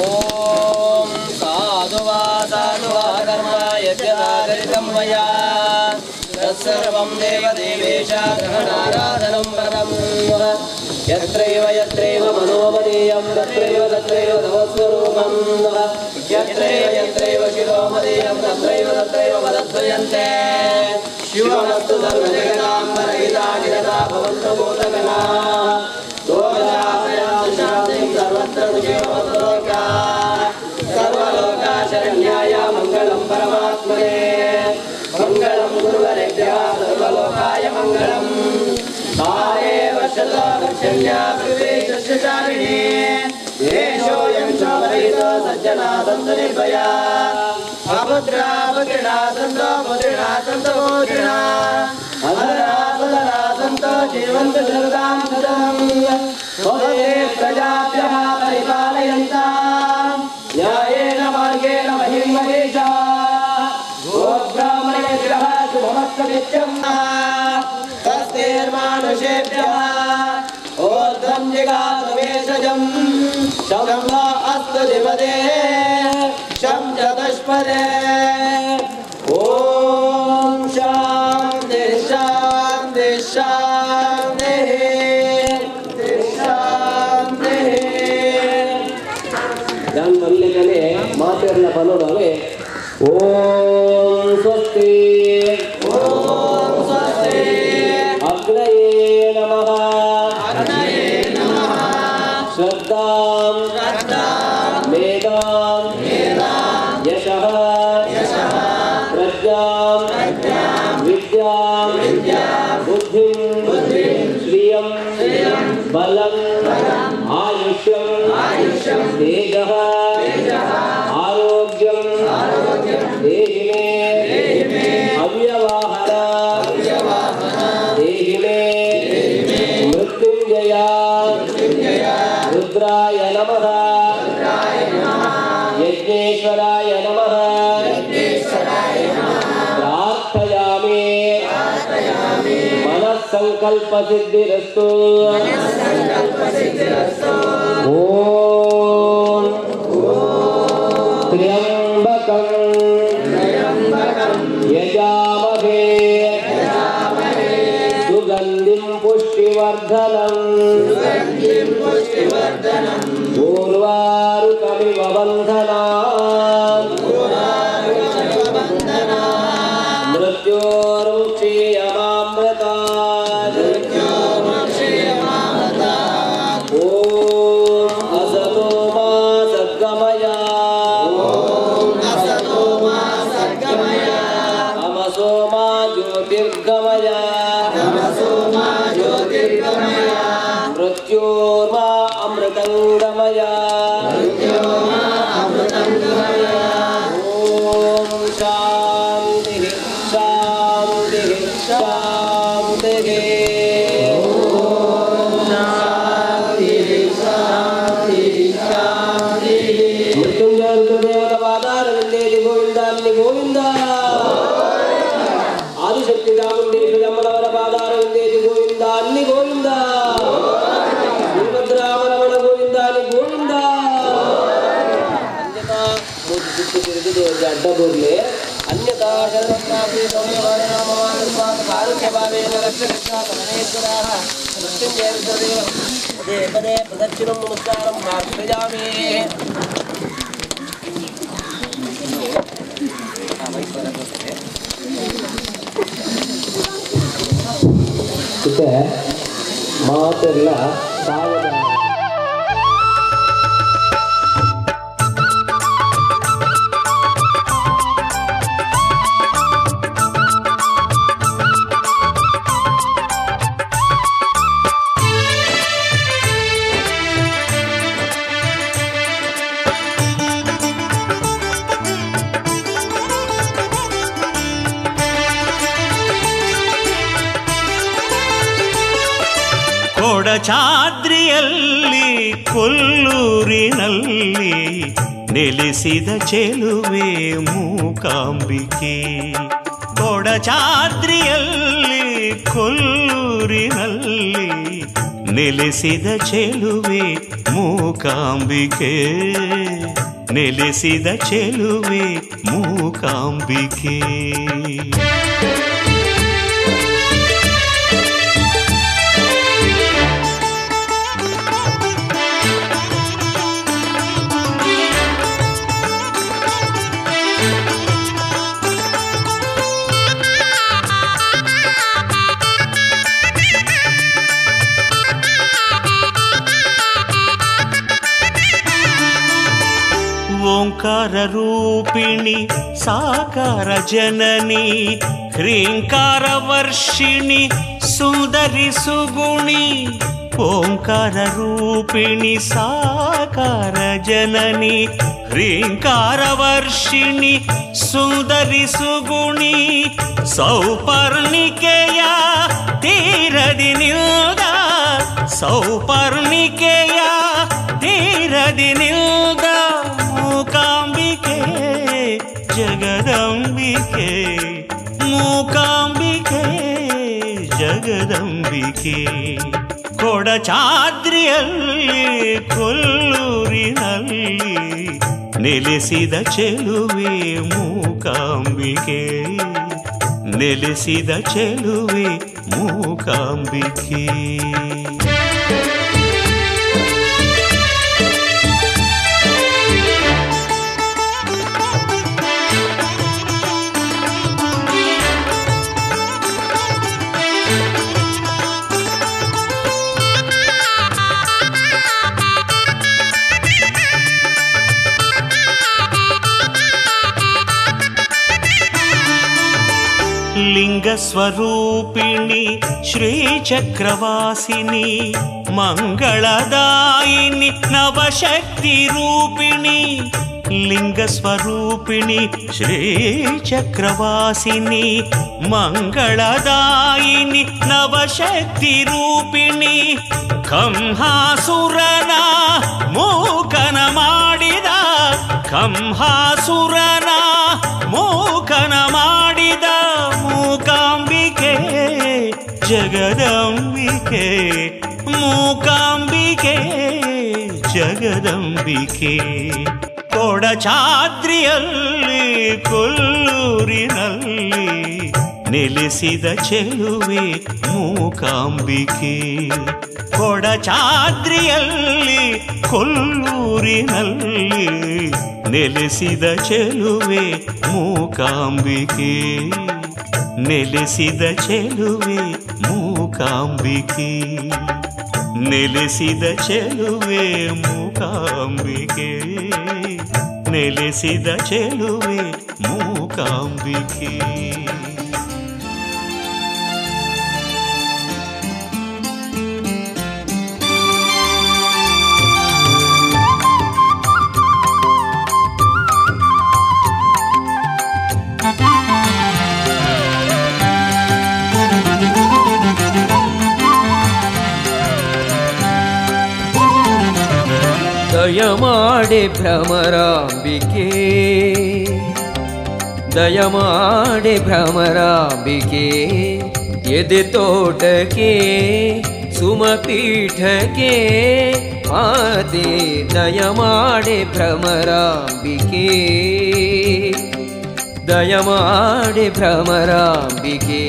ಓಂ ಸಾಧುವಾ ಸಾಧುವಾ ಕರ್ಮ ಯಜ್ಞಾಚರಿತಂ ಮಯಾ ತತ್ಸರ್ವಂ ದೇವದೇವೇಶ ಗ್ರಹಣಾರಾಧನಂ ಪರಂ. ಯತ್ರೈವ ಯತ್ರೈವ ಮನೋಮದೀಯಂ ತತ್ರೈವ ತತ್ರೈವ ತವ ಸ್ವರೂಪಂ. ಯತ್ರೈವ ಯತ್ರೈವ ಶಿರೋಮದೀಯಂ ತತ್ರೈವ ತತ್ರೈವ ಪದದ್ವಯಂತೆ. ಶಿವಮಸ್ತು ಸರ್ವಜಗತಾಂ ಪರಹಿತಾ ನಿರತಾ ಭವಂತು ಭೂತಗಣಾಃ. ದೋಷಾಪಯಾಂತು ಶಾಂತಿಂ ಸರ್ವತ್ರ ಸುಖಿಭವಂತು ಲೋಕಾಃ. ಸರ್ವಲೋಕ ಶರಣ್ಯಾಯ ಮಂಗಳಂ ಪರಮಾತ್ಮನೇ. ಮಂಗಳಂ ಗುರುವರೇಭ್ಯಃ ಸರ್ವಲೋಕಾಯ ಮಂಗಳಂ. ಕಾಲೇ ವರ್ಷತೋ ವರ್ಷಣ್ಯಾ ಪೃಥ್ವೀ ಸಸ್ಯಶಾಲಿನಿ. ದೇಶೋಯಂ ಶೋಭಯಿತೋ ಸಜ್ಜನಾ ಸಂತು ನಿರ್ಭಯಾ. ಅಪುತ್ರಾ ಪುತ್ರಿಣಾ ಸಂತೋ ಪುತ್ರಿಣಾ ಸಂತೋ ಪೌತ್ರಿಣಾ. ಅಧರಾ ಸದರಾ ಸಂತೋ ಜೀವಂತು ಶರದಾಂ ಶತಂ. ಸ್ವಸ್ತಿ ಪ್ರಜಾಭ್ಯಃ ಪರಿಪಾಲಯಂತಾಂ ನ್ಯಾಯೇನ ಮಾರ್ಗೇಣ ಮಹಿಂ ಮಹೇಶಾಃ. ಗೋಬ್ರಾಹ್ಮಣೇಭ್ಯಃ ಶುಭಮಸ್ತು ನಿತ್ಯಂ. ತಸ್ತೇರ್ಮಾನುಷೇಭ್ಯಃ ಊರ್ಧ್ವಂ ಜಿಗಾತುಮೇಷಜಂ. ಶಂ ವಾ ಅಸ್ತು ದಿವದೇ ಶಂ ಚತುಷ್ಪದೇ. ಓಂ ಶಾಂತಿ ಶಾಂತಿ ಶಾಂತಿ ಶಾಂತಿ. ಯಾನ್ ಮಲ್ಲಿಗನೆ ಮಾತೆರ್ನ ಪನೋಡವೆ. ಓಂ ಸ್ವಸ್ತಿ ಓಂ ಸ್ವಸ್ತಿ. ಅಗ್ನಯೇ ನಮಃ ಅಗ್ನಯೇ ನಮಃ. ಶ್ರದ್ಧಾಂ ಶ್ರದ್ಧಾಂ ಮೇಧಾಂ ಮೇಧಾಂ ಯಶಃ ಯಶಃ ಪ್ರಜ್ಞಾಂ ಪ್ರಜ್ಞಾಂ ವಿದ್ಯಾಂ ವಿದ್ಯಾಂ ಬುದ್ಧಿಂ ಬುದ್ಧಿಂ ಶ್ರಿಯಂ ಶ್ರಿಯಂ ಬಲಂ ಬಲಂ ಆಯುಷ್ಯಂ ಆಯುಷ್ಯಂ ತೇಜಃ ತೇಜಃ ಆರೋಗ್ಯಂ ಆರೋಗ್ಯಂ ದೇಹಿಮೇ ದೇಹಿಮೇ ಅವ್ಯವಾಹನ ಅವ್ಯವಾಹನ ದೇಹಿಮೇ ದೇಹಿಮೇ ಮೃತ್ಯುಂಜಯ ಮೃತ್ಯುಂಜಯ ರುದ್ರಾಯ ನಮಃ ರುದ್ರಾಯ ನಮಃ. ಯಜ್ಞೇಶ್ವರಾಯ ನಮಃ ಯಜ್ಞೇಶ್ವರಾಯ ನಮಃ. ಪ್ರಾರ್ಥಯಾಮಿ ಪ್ರಾರ್ಥಯಾಮಿ. ಮನಸ್ಸಂಕಲ್ಪ ಸಿದ್ಧಿರಸ್ತು ಮನಸ್ಸಂಕಲ್ಪ ಸಿದ್ಧಿರಸ್ತು. ಓಂ ತ್ರ್ಯಂಬಕಂ ತ್ರ್ಯಂಬಕಂ ಯಜಾಮಹೇ ಯಜಾಮಹೇ ಸುಗಂಧಿಂ ಪುಷ್ಟಿವರ್ಧನಂ ಸುಗಂಧಿಂ ಪುಷ್ಟಿವರ್ಧನಂ. ಊರ್ವಾರುಕಮಿವ ಬಂಧನಾತ್ ಊರ್ವಾರುಕಮಿವ ಬಂಧನಾತ್. ಮೃತ್ಯೋರ್ಮುಕ್ಷೀಯಮಾಮೃತಾತ್ ಮೃತ್ಯೋರ್ಮುಕ್ಷೀಯಮಾಮೃತಾತ್. ಓಂ ಅಸತೋ ಮಾ ಸದ್ಗಮಯ ಓಂ ಅಸತೋ ಮಾ ಸದ್ಗಮಯ. ತಮಸೋ ಮಾ ಜ್ಯೋತಿರ್ಗಮಯ ತಮಸೋ ಮಾ ಜ್ಯೋತಿರ್ಗಮಯ. ಮೃತ್ಯೋರ್ಮಾ ಅಮೃತಂಗಮಯ ಮೃತ್ಯೋರ್ಮಾ ಅಮೃತಂಗಮಯ. ಓಂ ಶಾಂತಿ ಶಾಂತಿ ಶಾಂತಿ. ಓಂ ಶಾಂತಿ ಶಾಂತಿ ಶಾಂತಿ. ಮೃತ್ಯುಂಜಯ ರುದ್ರದೇವರ ಪಾದಾರವಿಂದೇತಿ ಗೋವಿಂದ ಅಲ್ಲಿ ಗೋವಿಂದ. ಆದಿಶಕ್ತಿ ಚಾಮುಂಡೇಶ್ವರಿ ಅಮ್ಮನವರ ಪಾದಾರವಿಂದೇತಿ ಗೋವಿಂದ ಅಲ್ಲಿ ಗೋವಿಂದ. ಶ್ರೀಮದ್ರಾಮರಮಣ ಗೋವಿಂದ ಅಲ್ಲಿ ಗೋವಿಂದ. ಅನ್ಯಥಾ ಮೂರು ಸುತ್ತು ತಿರುಗಿದು ಅಡ್ಡ ಬೋರ್ಲೆ. ಅನ್ಯಥಾ ಶರಣಪ್ರಾಪ್ತಿ ಕಾರುಣ್ಯಭಾವೇನ ರಕ್ಷ ರಕ್ಷಾ ಪರಮೇಶ್ವರಾಃ. ಮೃತ್ಯುಂಜಯ ರುದ್ರದೇವ ಪದೇ ಪದೇ ಪ್ರದಕ್ಷಿಣಂ ನಮಸ್ಕಾರಂ ಪ್ರಾರ್ಥಯಾಮಿ. ಇತ್ತೆ ಮಾತೆಲ್ಲ ಸಾವಧಾನ. ಕೊಡಚಾದ್ರಿಯಲ್ಲಿ ಕೊಲ್ಲೂರಿನಲ್ಲಿ ನೆಲೆಸಿದ ಚೆಲುವೆ ಮೂಕಾಂಬಿಕೆ. ಕೊಡಚಾದ್ರಿಯಲ್ಲಿ ಕೊಲ್ಲೂರಿನಲ್ಲಿ ನೆಲೆಸಿದ ಚೆಲುವೆ ಮೂಕಾಂಬಿಕೆ, ನೆಲೆಸಿದ ಚೆಲುವೆ ಮೂಕಾಂಬಿಕೆ. ಓಂಕಾರ ರೂಪಿಣಿ ಸಾಕಾರ ಜನನಿ, ಹ್ರೀಂಕಾರ ವರ್ಷಿಣಿ ಸುಂದರಿ ಸುಗುಣಿ. ಓಂಕಾರ ರೂಪಿಣಿ ಸಾಕಾರ ಜನನಿ, ಹ್ರೀಂಕಾರ ವರ್ಷಿಣಿ ಸುಂದರಿ ಸುಗುಣಿ. ಸೌಪರ್ಣಿಕೆಯ ತೀರದಿ ನಿಲ್ದ, ಸೌಪರ್ಣಿಕೆಯ ತೀರದಿ ನಿಲ್ದ ಮೂಕಾಂಬಿಕೆ ಜಗದಂಬಿಕೆ, ಮೂಕಾಂಬಿಕೆ ಜಗದಂಬಿಕೆ. ಕೊಡಚಾದ್ರಿಯಲ್ಲಿ ಕೊಲ್ಲೂರಿನಲ್ಲಿ ನೆಲೆಸಿದ ಚೆಲುವೆ ಮೂಕಾಂಬಿಕೆ, ನೆಲೆಸಿದ ಚೆಲುವೆ ಮೂಕಾಂಬಿಕೆ. ಲಿಂಗಸ್ವರೂಪಿಣಿ ಶ್ರೀಚಕ್ರವಾಸಿನಿ, ಮಂಗಳದಾಯಿನಿ ನವಶಕ್ತಿ ರೂಪಿಣಿ. ಲಿಂಗಸ್ವರೂಪಿಣಿ ಶ್ರೀಚಕ್ರವಾಸಿನಿ, ಮಂಗಳದಾಯಿನಿ ನವಶಕ್ತಿ ರೂಪಿಣಿ. ಕಂಹಾಸುರನ ಮೂಕನ ಮಾಡಿದ, ಕಂಹಾಸುರನ ಮೂಕನ ಮಾಡಿದ ಮೂಕಾಂಬಿಕೆ ಜಗದಂಬಿಕೆ, ಮೂಕಾಂಬಿಕೆ ಜಗದಂಬಿಕೆ. ಕೊಡಚಾದ್ರಿಯಲ್ಲಿ ಕೊಲ್ಲೂರಿನಲ್ಲಿ ನೆಲೆಸಿದ ಚೆಲುವೆ ಮೂಕಾಂಬಿಕೆ, ಕೊಡಚಾದ್ರಿಯಲ್ಲಿ ಕೊಲ್ಲೂರಿನಲ್ಲಿ ನೆಲೆಸಿದ ಚೆಲುವೆ ಮೂಕಾಂಬಿಕೆ, ನೆಲೆಸಿದ ಚೆಲುವೆ ಮೂಕಾಂಬಿಕೆ, ನೆಲೆಸಿದ ಚೆಲುವೆ ಮೂಕಾಂಬಿಕೆ, ನೆಲೆಸಿದ ಚೆಲುವೆ ಮೂಕಾಂಬಿಕೆ. ದಯಮಾಡೆ ಭ್ರಮರಾಂಬಿಕೆ, ದಯಮಾಡೆ ಭ್ರಮರಾಂಬಿಕೆ, ಎದೆ ತೋಟಕ್ಕೆ ಸುಮಪೀಠಕ್ಕೆ ಮಾತೆ ದಯಮಾಡೆ ಭ್ರಮರಾಂಬಿಕೆ, ದಯಮಾಡೆ ಭ್ರಮರಾಂಬಿಕೆ.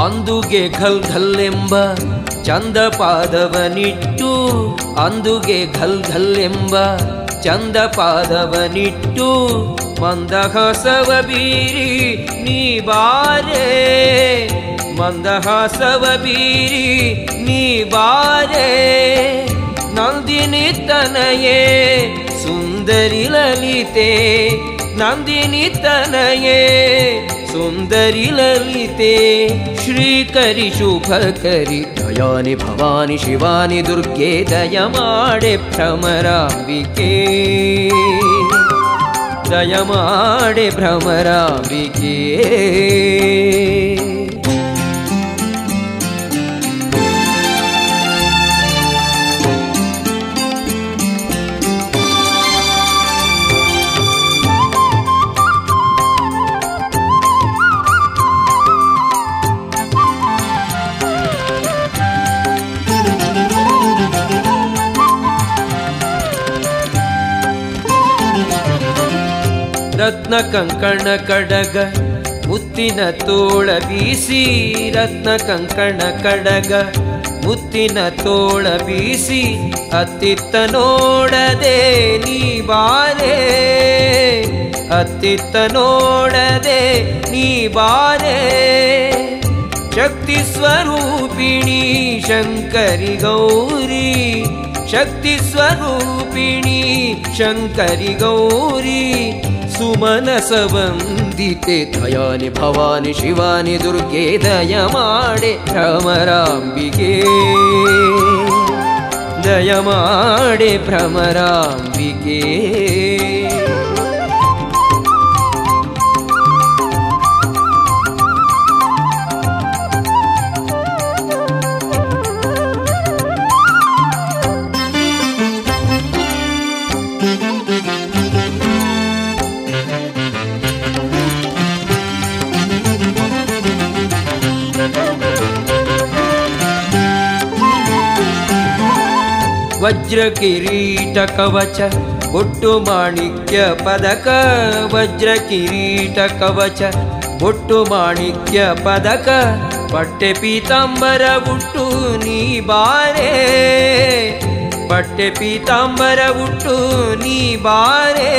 ಅಂದುಗೆ ಘಲ್ ಘಲ್ಲೆಂಬ ಚಂದ ಪಾದವನಿಟ್ಟು, ಅಂದುಗೆ ಘಲ್ ಘಲ್ಲೆಂಬ ಚಂದ ಪಾದವನಿಟ್ಟು, ಮಂದಹಾಸವ ಬೀರಿ ನೀ ಬಾರೆ, ಮಂದಹಾಸವ ಬೀರಿ ನೀ ಬಾರೆ. ನಂದಿನಿ ತನಯೇ ಸುಂದರಿ ಲಲಿತೆ, ನಂದಿನಿ ತನಯೇ ಸುಂದರಿ ಲಲಿತೆ ಶ್ರೀಕರಿ ಶುಭಕರಿ ದಯಾನಿ ಭವಾನಿ ಶಿವಾನಿ ದುರ್ಗೆ ದಯಮಾಡೆ ಭ್ರಮರಾಂಬಿಕೆ ದಯಮಾಡೆ ಭ್ರಮರಾಂಬಿಕೆ. ರತ್ನ ಕಂಕಣ ಕಡಗ ಮುತ್ತಿನ ತೋಳ ಬೀಸಿ ರತ್ನ ಕಂಕಣ ಕಡಗ ಮುತ್ತಿನ ತೋಳ ಬೀಸಿ ಅತ್ತಿತ್ತ ನೋಡದೆ ನೀ ಬಾರೆ ಅತ್ತಿತ್ತ ನೋಡದೆ ನೀ ಬಾರೆ ಶಕ್ತಿ ಸ್ವರೂಪಿಣಿ ಶಂಕರಿ ಗೌರಿ ಶಕ್ತಿ ಸ್ವರೂಪಿಣಿ ಶಂಕರಿ ಗೌರಿ ಸುಮನಸ ವಂದಿತೆ ದಯಾನಿ ಭವಾನಿ ಶಿವಾನಿ ದುರ್ಗೆ ದಯಮಾಡೆ ಭ್ರಮರಾಂಬಿಕೆ ದಯಮಾಡೆ ಭ್ರಮರಾಂಬಿಕೆ. ವಜ್ರ ಕಿರೀಟ ಕವಚ ಬೊಟ್ಟು ಮಾಣಿಕ್ಯ ಪದಕ ವಜ್ರ ಕಿರೀಟ ಕವಚ ಬೊಟ್ಟು ಮಾಣಿಕ್ಯ ಪದಕ ಪಟ್ಟೆ ಪೀತಾಂಬರ ಉಟ್ಟು ನೀ ಬಾರೆ ಪಟ್ಟೆ ಪೀತಾಂಬರ ಉಟ್ಟು ನೀ ಬಾರೆ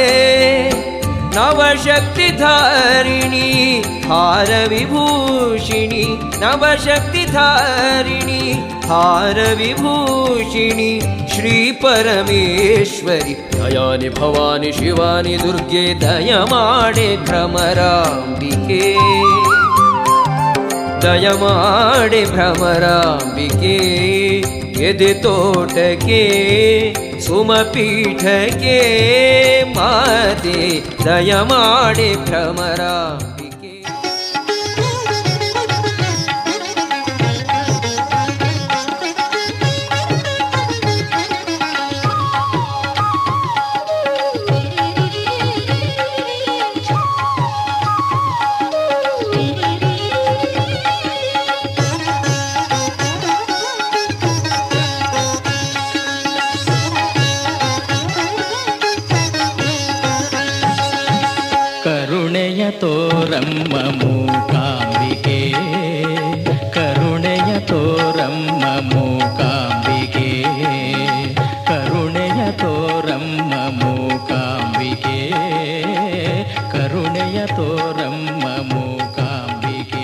ನವಶಕ್ತಿ ಧಾರಿಣಿ ಹಾರ ವಿಭೂಷಿಣಿ ನವಶಕ್ತಿ ಧಾರಿಣಿ ಹಾರ ವಿಭೂಷಿಣಿ ಶ್ರೀ ಪರಮೇಶ್ವರಿ ದಯಾನಿ ಭವಾನಿ ಶಿವಾನಿ ದುರ್ಗೆ ದಯಮಾಡೆ ಭ್ರಮರಾಂಬಿಕೆ ದಯಮಾಡೆ ಭ್ರಮರಾಂಬಿಕೆ. ಎದೆ ತೋಟಕ್ಕೆ ಸುಮಪೀಠಕ್ಕೆ ಮಾತೆ ದಯಮಾಡೆ ಭ್ರಮರಾಂಬಿಕೆ. ತೋರಮ್ಮ ಮೂಕಾಂಬಿಕೆ ಕರುಣೆಯ ತೋರಮ್ಮ ಮೂಕಾಂಬಿಕೆ ಕರುಣೆಯ ತೋರಮ್ಮ ಮೂಕಾಂಬಿಕೆ ಕರುಣೆಯ ತೋರಮ್ಮ ಮೂಕಾಂಬಿಕೆ.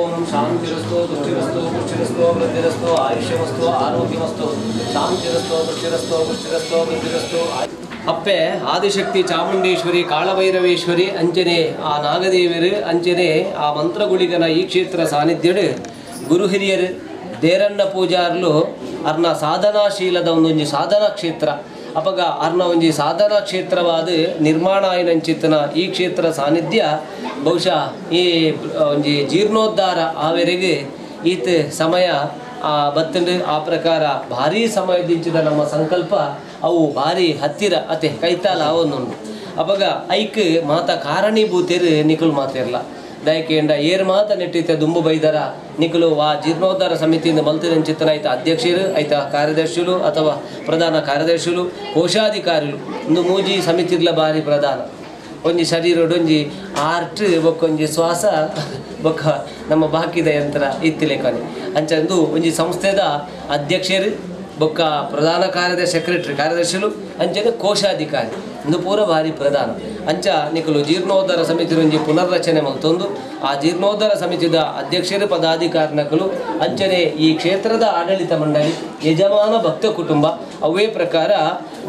ಓಂ ಶಾಂತಿರಸ್ತು ತುಷ್ಟಿರಸ್ತು ಪುಷ್ಟಿರಸ್ತು ವೃದ್ಧಿರಸ್ತು ಆಯುಷ್ಯಮಸ್ತು ಆರೋಗ್ಯಮಸ್ತು ಶಾಂತಿರಸ್ತು ತುಷ್ಟಿರಸ್ತು ಪುಷ್ಟಿರಸ್ತು ವೃದ್ಧಿರಸ್ತು. ಅಪ್ಪೆ ಆದಿಶಕ್ತಿ ಚಾಮುಂಡೇಶ್ವರಿ ಕಾಳಭೈರವೇಶ್ವರಿ ಅಂಚನೆ ಆ ನಾಗದೇವರು ಅಂಚನೆ ಆ ಮಂತ್ರಗುಳಿಗನ ಈ ಕ್ಷೇತ್ರ ಸಾನ್ನಿಧ್ಯಡು ಗುರು ಹಿರಿಯರು ದೇರನ್ನ ಪೂಜಾರ್ಲು ಅರ್ನ ಸಾಧನಾಶೀಲದ ಒಂದೊಂಜಿ ಸಾಧನಾ ಕ್ಷೇತ್ರ ಅಪಗ ಅರ್ನ ಒಂಜಿ ಸಾಧನಾ ಕ್ಷೇತ್ರವಾದ ನಿರ್ಮಾಣ ಆಯಿನಂಚಿತ್ತನ ಈ ಕ್ಷೇತ್ರ ಸಾನ್ನಿಧ್ಯ ಬಹುಶಃ ಈ ಒಂಜಿ ಜೀರ್ಣೋದ್ಧಾರ ಆವರೆಗೆ ಈತ ಸಮಯ ಆ ಬತ್ತಂಡು ಆ ಪ್ರಕಾರ ಭಾರೀ ಸಮಯದಿಂಚಿದ ನಮ್ಮ ಸಂಕಲ್ಪ ಅವು ಭಾರಿ ಹತ್ತಿರ ಅತೆ ಕೈತಾಲ ಅವನ್ನೊಂದು ಅಪಗ ಐಕ್ ಮಾತ ಕಾರಣೀಭೂತೇರು ನಿಕುಲು ಮಾತಿರಲ್ಲ ದಯಕೇಂಡ ಏರ್ ಮಾತ ನೆಟ್ಟಿತ್ತೆ ದುಂಬು ಬೈದರ ನಿಕುಲು ಆ ಜೀರ್ಣೋದ್ಧಾರ ಸಮಿತಿಯಿಂದ ಮಲ್ತಿನಂಚಿತ್ತನ ಐತ ಅಧ್ಯಕ್ಷರು ಐತ ಕಾರ್ಯದರ್ಶಿಗಳು ಅಥವಾ ಪ್ರಧಾನ ಕಾರ್ಯದರ್ಶಿಗಳು ಕೋಶಾಧಿಕಾರಿಗಳು ಒಂದು ಮೂಜಿ ಸಮಿತಿರ್ಲ ಭಾರಿ ಪ್ರಧಾನ ಒಂಜಿ ಶರೀರಡೊಂಜಿ ಆರ್ಟ್ ಬೊಕ್ಕೊಂಜಿ ಶ್ವಾಸ ಬೊಕ್ಕ ನಮ್ಮ ಬಾಕಿದ ಯಂತ್ರ ಇತ್ತಿಲೇಖನೆ ಅಂಚಂದು ಒಂಜಿ ಸಂಸ್ಥೆದ ಅಧ್ಯಕ್ಷರು ಬೊಕ್ಕ ಪ್ರಧಾನ ಕಾರ್ಯದರ್ಶಿ ಸೆಕ್ರೆಟರಿ ಕಾರ್ಯದರ್ಶಿಗಳು ಅಂಚನೆ ಕೋಶಾಧಿಕಾರಿ ಇಂದು ಪೂರ ಭಾರಿ ಪ್ರಧಾನ ಅಂಚ ನಿಕಲು ಜೀರ್ಣೋದ್ಧಾರ ಸಮಿತಿ ಒಂಜಿ ಪುನರ್ರಚನೆ ಮಲ್ತೊಂದು ಆ ಜೀರ್ಣೋದ್ಧಾರ ಸಮಿತಿದ ಅಧ್ಯಕ್ಷರು ಪದಾಧಿಕಾರಿನಕಲು ಅಂಚನೆ ಈ ಕ್ಷೇತ್ರದ ಆಡಳಿತ ಮಂಡಳಿ ಯಜಮಾನ ಭಕ್ತ ಕುಟುಂಬ ಅವೇ ಪ್ರಕಾರ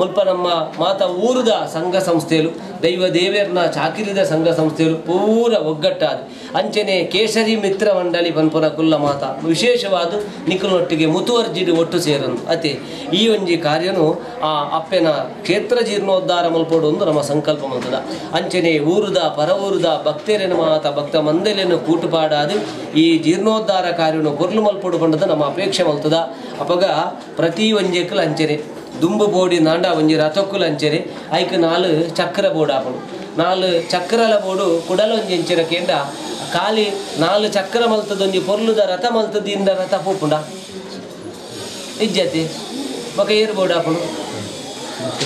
ಮುಲ್ಪ ನಮ್ಮ ಮಾತ ಊರುದ ಸಂಘ ಸಂಸ್ಥೆಲು ದೈವ ದೇವೇರ್ನ ಚಾಕಿರಿದ ಸಂಘ ಸಂಸ್ಥೆಯರು ಪೂರ ಒಗ್ಗಟ್ಟಾದ ಅಂಚನೆ ಕೇಸರಿ ಮಿತ್ರ ಮಂಡಳಿ ಪನ್ಪುನ ಕುಲ್ಲ ಮಾತ ವಿಶೇಷವಾದ ನಿಕುಲೊಟ್ಟಿಗೆ ಮುತುವರ್ಜಿಡು ಒಟ್ಟು ಸೇರೊಂದು ಅತೆ ಈ ಒಂಜಿ ಕಾರ್ಯನು ಆ ಅಪ್ಪೆನ ಕ್ಷೇತ್ರ ಜೀರ್ಣೋದ್ಧಾರ ಮಲ್ಪೊಡು ಒಂದು ನಮ್ಮ ಸಂಕಲ್ಪ ಮಲ್ತದ. ಅಂಚನೆ ಊರುದ ಪರ ಊರುದ ಭಕ್ತರೇನು ಮಾತ ಭಕ್ತ ಮಂದೆಲೆನು ಕೂಟುಪಾಡಾದು ಈ ಜೀರ್ಣೋದ್ಧಾರ ಕಾರ್ಯನು ಪೊರ್ಲು ಮಲ್ಪೊಡು ಪಂಡದ ನಮ್ಮ ಅಪೇಕ್ಷೆ ಮಲ್ತದ. ಅಪಗ ಪ್ರತಿ ಒಂಜೆಕ್ಕಲು ಅಂಚನೆ ದುಂಬು ಬೋಡಿ ನಾಂಡ ಒಂಜಿ ರಥಕ್ಕುಲು ಅಂಚನೆ ಐಕ್ ನಾಲು ಚಕ್ರ ಬೋರ್ಡ್ ಆಪುಂಡು ನಾಲು ಚಕ್ರಲ ಬೋಡು ಕುಡಲ ಒಂಜಿ ಅಂಚೆರ ಕೇಂಡ ಖಾಲಿ ನಾಲು ಚಕ್ರ ಮಲ್ತದೊಂಜಿ ಪೊರ್ಲುದ ರಥ ಮಲ್ತದಿಂದ ರಥ ಪೋಪುಂಡ ಇಜ್ಜತಿ ಬೊಕ ಏರು ಬೋರ್ಡ್ ಆಪುಂಡು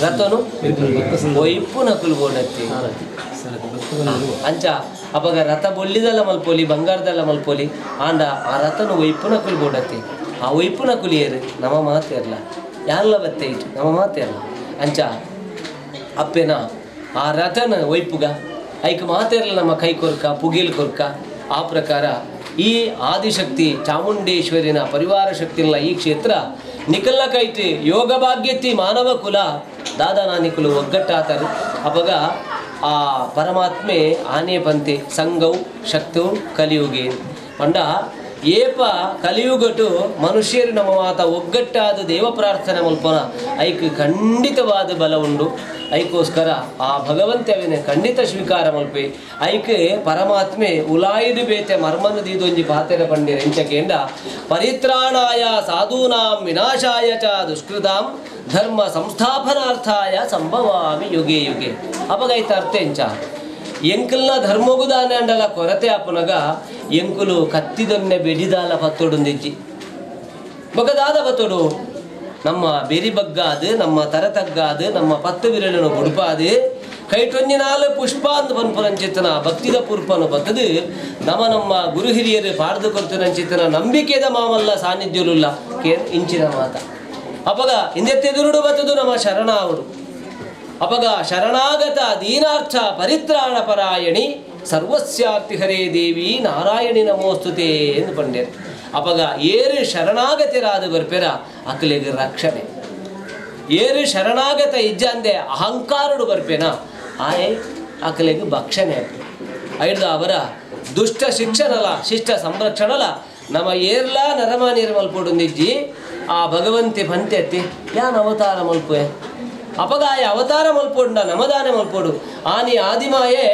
ರಥನು ಒಯ್ಪು ನಕುಲು ಬೋರ್ಡ್ ಅಂಚ ಅಪಗ ರಥ ಬೊಳ್ಳಿದಲ್ಲ ಮಲ್ಪೊಲಿ ಬಂಗಾರದಲ್ಲ ಮಲ್ಪೊಲಿ ಆಂಡ ಆ ರಥನು ಒಯ್ಪು ನಕುಲು ಬೋರ್ಡ್ ಆ ಒಯ್ಪು ನಕುಲು ಏರು ನಮ್ಮ ಮಾತೇರ್ಲ ಯಾರಲ್ಲ ಬತ್ತೆ ಇಟ್ಟು ನಮ್ಮ ಮಾತೇರ್ಲ ಅಂಚ ಅಪ್ಪೆನ ಆ ರಥನ ಒಯ್ಪುಗ ಐಕ್ ಮಾತೇರ್ಲ ನಮ್ಮ ಕೈ ಕೊರ್ಕ ಪುಗಿಲ್ ಕೊರ್ಕ. ಆ ಪ್ರಕಾರ ಈ ಆದಿಶಕ್ತಿ ಚಾಮುಂಡೇಶ್ವರಿನ ಪರಿವಾರ ಶಕ್ತಿಲ್ಲ ಈ ಕ್ಷೇತ್ರ ನಿಕಲ್ಲ ಕೈತಿ ಯೋಗ ಭಾಗ್ಯತಿ ಮಾನವ ಕುಲ ದಾದಾ ನಿಕುಲು ಒಗ್ಗಟ್ಟಾತರು. ಅಪಗ ಆ ಪರಮಾತ್ಮೆ ಆನೆ ಪಂತೆ ಸಂಘವು ಶಕ್ತವು ಕಲಿಯುಗೆ ಪಂಡ ಏಪ ಕಲಿಯುಗಟು ಮನುಷ್ಯರು ನಮ್ಮ ಮಾತ ಒಗ್ಗಟ್ಟಾದ ದೇವ ಪ್ರಾರ್ಥನೆ ಮಲ್ಪನ ಐಕ್ ಖಂಡಿತವಾದ ಬಲ ಉಂಡು. ಐಕೋಸ್ಕರ ಆ ಭಗವಂತವಿನ ಖಂಡಿತ ಸ್ವೀಕಾರ ಮಲ್ಪೆ ಐಕ್ ಪರಮಾತ್ಮೆ ಉಲಾಯಿದು ಬೇತೆ ಮರ್ಮನು ದೀದೊಂಜಿ ಪಾತೆರ ಪಂಡಿರ ಎಂಚಕೇಂಡ ಪರಿತ್ರಾಣಾಯ ಸಾಧೂನಾಂ ವಿನಾಶಾಯ ಚ ದುಷ್ಕೃತಾಂ ಧರ್ಮ ಸಂಸ್ಥಾಪನಾರ್ಥಾಯ ಸಂಭವಾಮಿ ಯುಗೆ ಯುಗೆ. ಅಪಗೈತ ಅರ್ಥ ಎಂಚ ಎಂಕಲ್ನ ಧರ್ಮಗುದಾನೆ ಅಂಡಲ ಕೊರತೆ ಆಪುನಗ ಎಂಕುಲು ಕತ್ತಿದೊನ್ನೆ ಬೆಡಿದಾಲ ಪತ್ತೊಡುಂದಿಜ್ಜಿ ಬೊಕದಾದ ಪತ್ತೊಡು ನಮ್ಮ ಬೆರಿ ಬಗ್ಗಾದು ನಮ್ಮ ತರತಗ್ಗಾದು ನಮ್ಮ ಪತ್ತು ವಿರಳನು ಬುಡುಪಾದು ಕೈಟೊಂಜಿನಾಲು ಪುಷ್ಪ ಅಂದ್ ಪನ್ಪುನಂಚಿತ್ತನ ಭಕ್ತಿದ ಪುರ್ಪನು ಬತ್ತದು ನಮ್ಮ ನಮ್ಮ ಗುರು ಹಿರಿಯರು ಪಾಡ್ದು ಕೊರ್ತುನಂಚಿತ್ತನ ನಂಬಿಕೆದ ಮಾಮಲ್ಲ ಸಾನ್ನಿಧ್ಯಲುಲ್ಲ ಕೆ ಇಂಚಿನ ಮಾತ. ಅಪಗ ಇಂದೆತ್ತೆದುರುಡು ಬತ್ತದು ನಮ್ಮ ಶರಣಾವುಡು. ಅಪಗ ಶರಣಾಗತ ದೀನಾರ್ಥ ಪರಿತ್ರಾಣ ಪರಾಯಣಿ ಸರ್ವಸ್ಯಾರ್ತಿ ಹರೇ ದೇವಿ ನಾರಾಯಣಿ ನಮೋಸ್ತುತೆ ಎಂದು ಪಂಡೇರು. ಅಪಗ ಏರು ಶರಣಾಗತಿರಾದ ಬರ್ಪೆರ ಅಕಲೆಗೆ ರಕ್ಷಣೆ ಏರು ಶರಣಾಗತ ಇಜ್ಜಂದೆ ಅಹಂಕಾರುಡು ಬರ್ಪೇನ ಆಯೆ ಅಕಲೆಗೆ ಭಕ್ಷಣೆ ಐಡ್ದ ಅವರ ದುಷ್ಟ ಶಿಕ್ಷಣಲ ಶಿಷ್ಟ ಸಂರಕ್ಷಣಲ ನಮ್ಮ ಏರ್ಲ ನರಮಾನೀರ್ ಮಲ್ಪೊಡುಂದಿಜ್ಜಿ ಆ ಭಗವಂತೆ ಪಂತೆ ಅತ್ತಿ ಯಾನ್ ಅವತಾರ ಮಲ್ಪೆ ಅಪಗಾಯ ಅವತಾರ ಮಲ್ಪೊಂಡ ನಮದಾನೆ ಮಲ್ಪೊಡು ಆನಿ ಆದಿಮಾಯೆ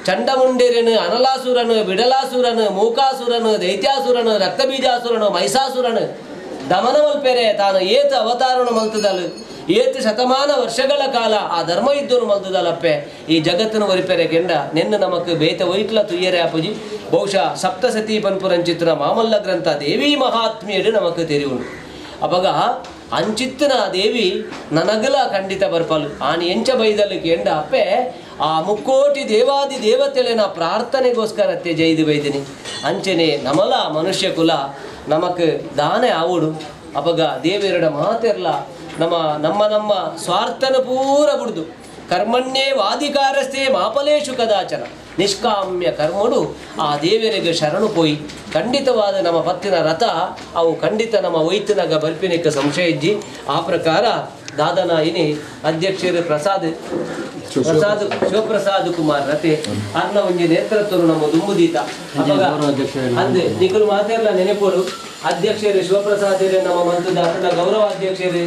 ಚಂಡಮುಂಡೇರನು ಅನಲಾಸುರನು ಬಿಡಲಾಸುರನು ಮೂಕಾಸುರನು ದೈತ್ಯಾಸುರನು ರಕ್ತಬೀಜಾಸುರನು ಮಹಿಷಾಸುರನು ದಮನ ಮಲ್ಪೆರೆ ತಾನು ಏತ ಅವತಾರನು ಮಲ್ತದಲು ಏತು ಶತಮಾನ ವರ್ಷಗಳ ಕಾಲ ಆ ಧರ್ಮ ಇದ್ದನು ಮಲ್ತದಲಪ್ಪೆ ಈ ಜಗತ್ತನ್ನು ಒರಿಪೆರೆ ಕೆಂಡ ನೆನ್ನು ನಮಕ್ ಬೇತ ಒಯ್ಟ್ಲ ತುಯ್ಯರೆ ಅಪುಜಿ ಬಹುಶಃ ಸಪ್ತಸತಿ ಪನ್ಪುರಂಚಿತ್ರ ಮಾಮಲ್ಲ ಗ್ರಂಥ ದೇವಿ ಮಹಾತ್ಮೆಯಡು ನಮಕ್ ತೆರಿವುಂಡು. ಅಪಗ ಅಂಚಿತ್ತನ ದೇವಿ ನನಗಲ ಖಂಡಿತ ಬರ್ಪಲು ಆನಿ ಎಂಚ ಬೈದಲು ಕೆಂಡ ಅಪ್ಪೆ ಆ ಮುಕ್ಕೋಟಿ ದೇವಾದಿ ದೇವತೆಲೆನ ಪ್ರಾರ್ಥನೆಗೋಸ್ಕರ ಜೈದು ಬೈದಿನಿ ಅಂಚನೆ ನಮಲ ಮನುಷ್ಯ ಕುಲ ನಮಕ್ ದಾನೆ ಆವುಡು. ಅಪಗ ದೇವೆರಡ ಮಾತೆರ್ಲ ನಮ್ಮ ನಮ್ಮ ನಮ್ಮ ಸ್ವಾರ್ಥನ ಪೂರ ಬುಡ್ದು ಕರ್ಮಣ್ಯೇ ವಾದಿಕಾರಸ್ಥೆ ಮಾಪಲೇಶು ಕದಾಚನ ನಿಷ್ಕಾಮ್ಯ ಕರ್ಮಡು ಆ ದೇವರಿಗೆ ಶರಣು ಪೋಯಿ ಖಂಡಿತವಾದ ನಮ್ಮ ಪತ್ತಿನ ರಥ ಅವು ಖಂಡಿತ ನಮ್ಮ ಒಯ್ತನಾಗ ಬರ್ಪಿನಕ್ಕೆ ಸಂಶಯ ಇಜ್ಜಿ. ಆ ಪ್ರಕಾರ ದಾದನಾಯಿನಿ ಅಧ್ಯಕ್ಷರು ಪ್ರಸಾದ್ ಪ್ರಸಾದ್ ಶಿವಪ್ರಸಾದ್ ಕುಮಾರ್ ರತೆ ಅರ್ನ ಒಂಜಿ ನೇತೃತ್ವ ನಮ್ಮ ದುಂಬುದೀತ ಅಂದೆ ನಿಕುಲು ಮಾತೆರ್ಲ ನೆನೆಪೋಡು. ಅಧ್ಯಕ್ಷರು ಶಿವಪ್ರಸಾದ್ ನಮ್ಮ ಮಂತದ ಅತನ ಗೌರವ ಅಧ್ಯಕ್ಷರು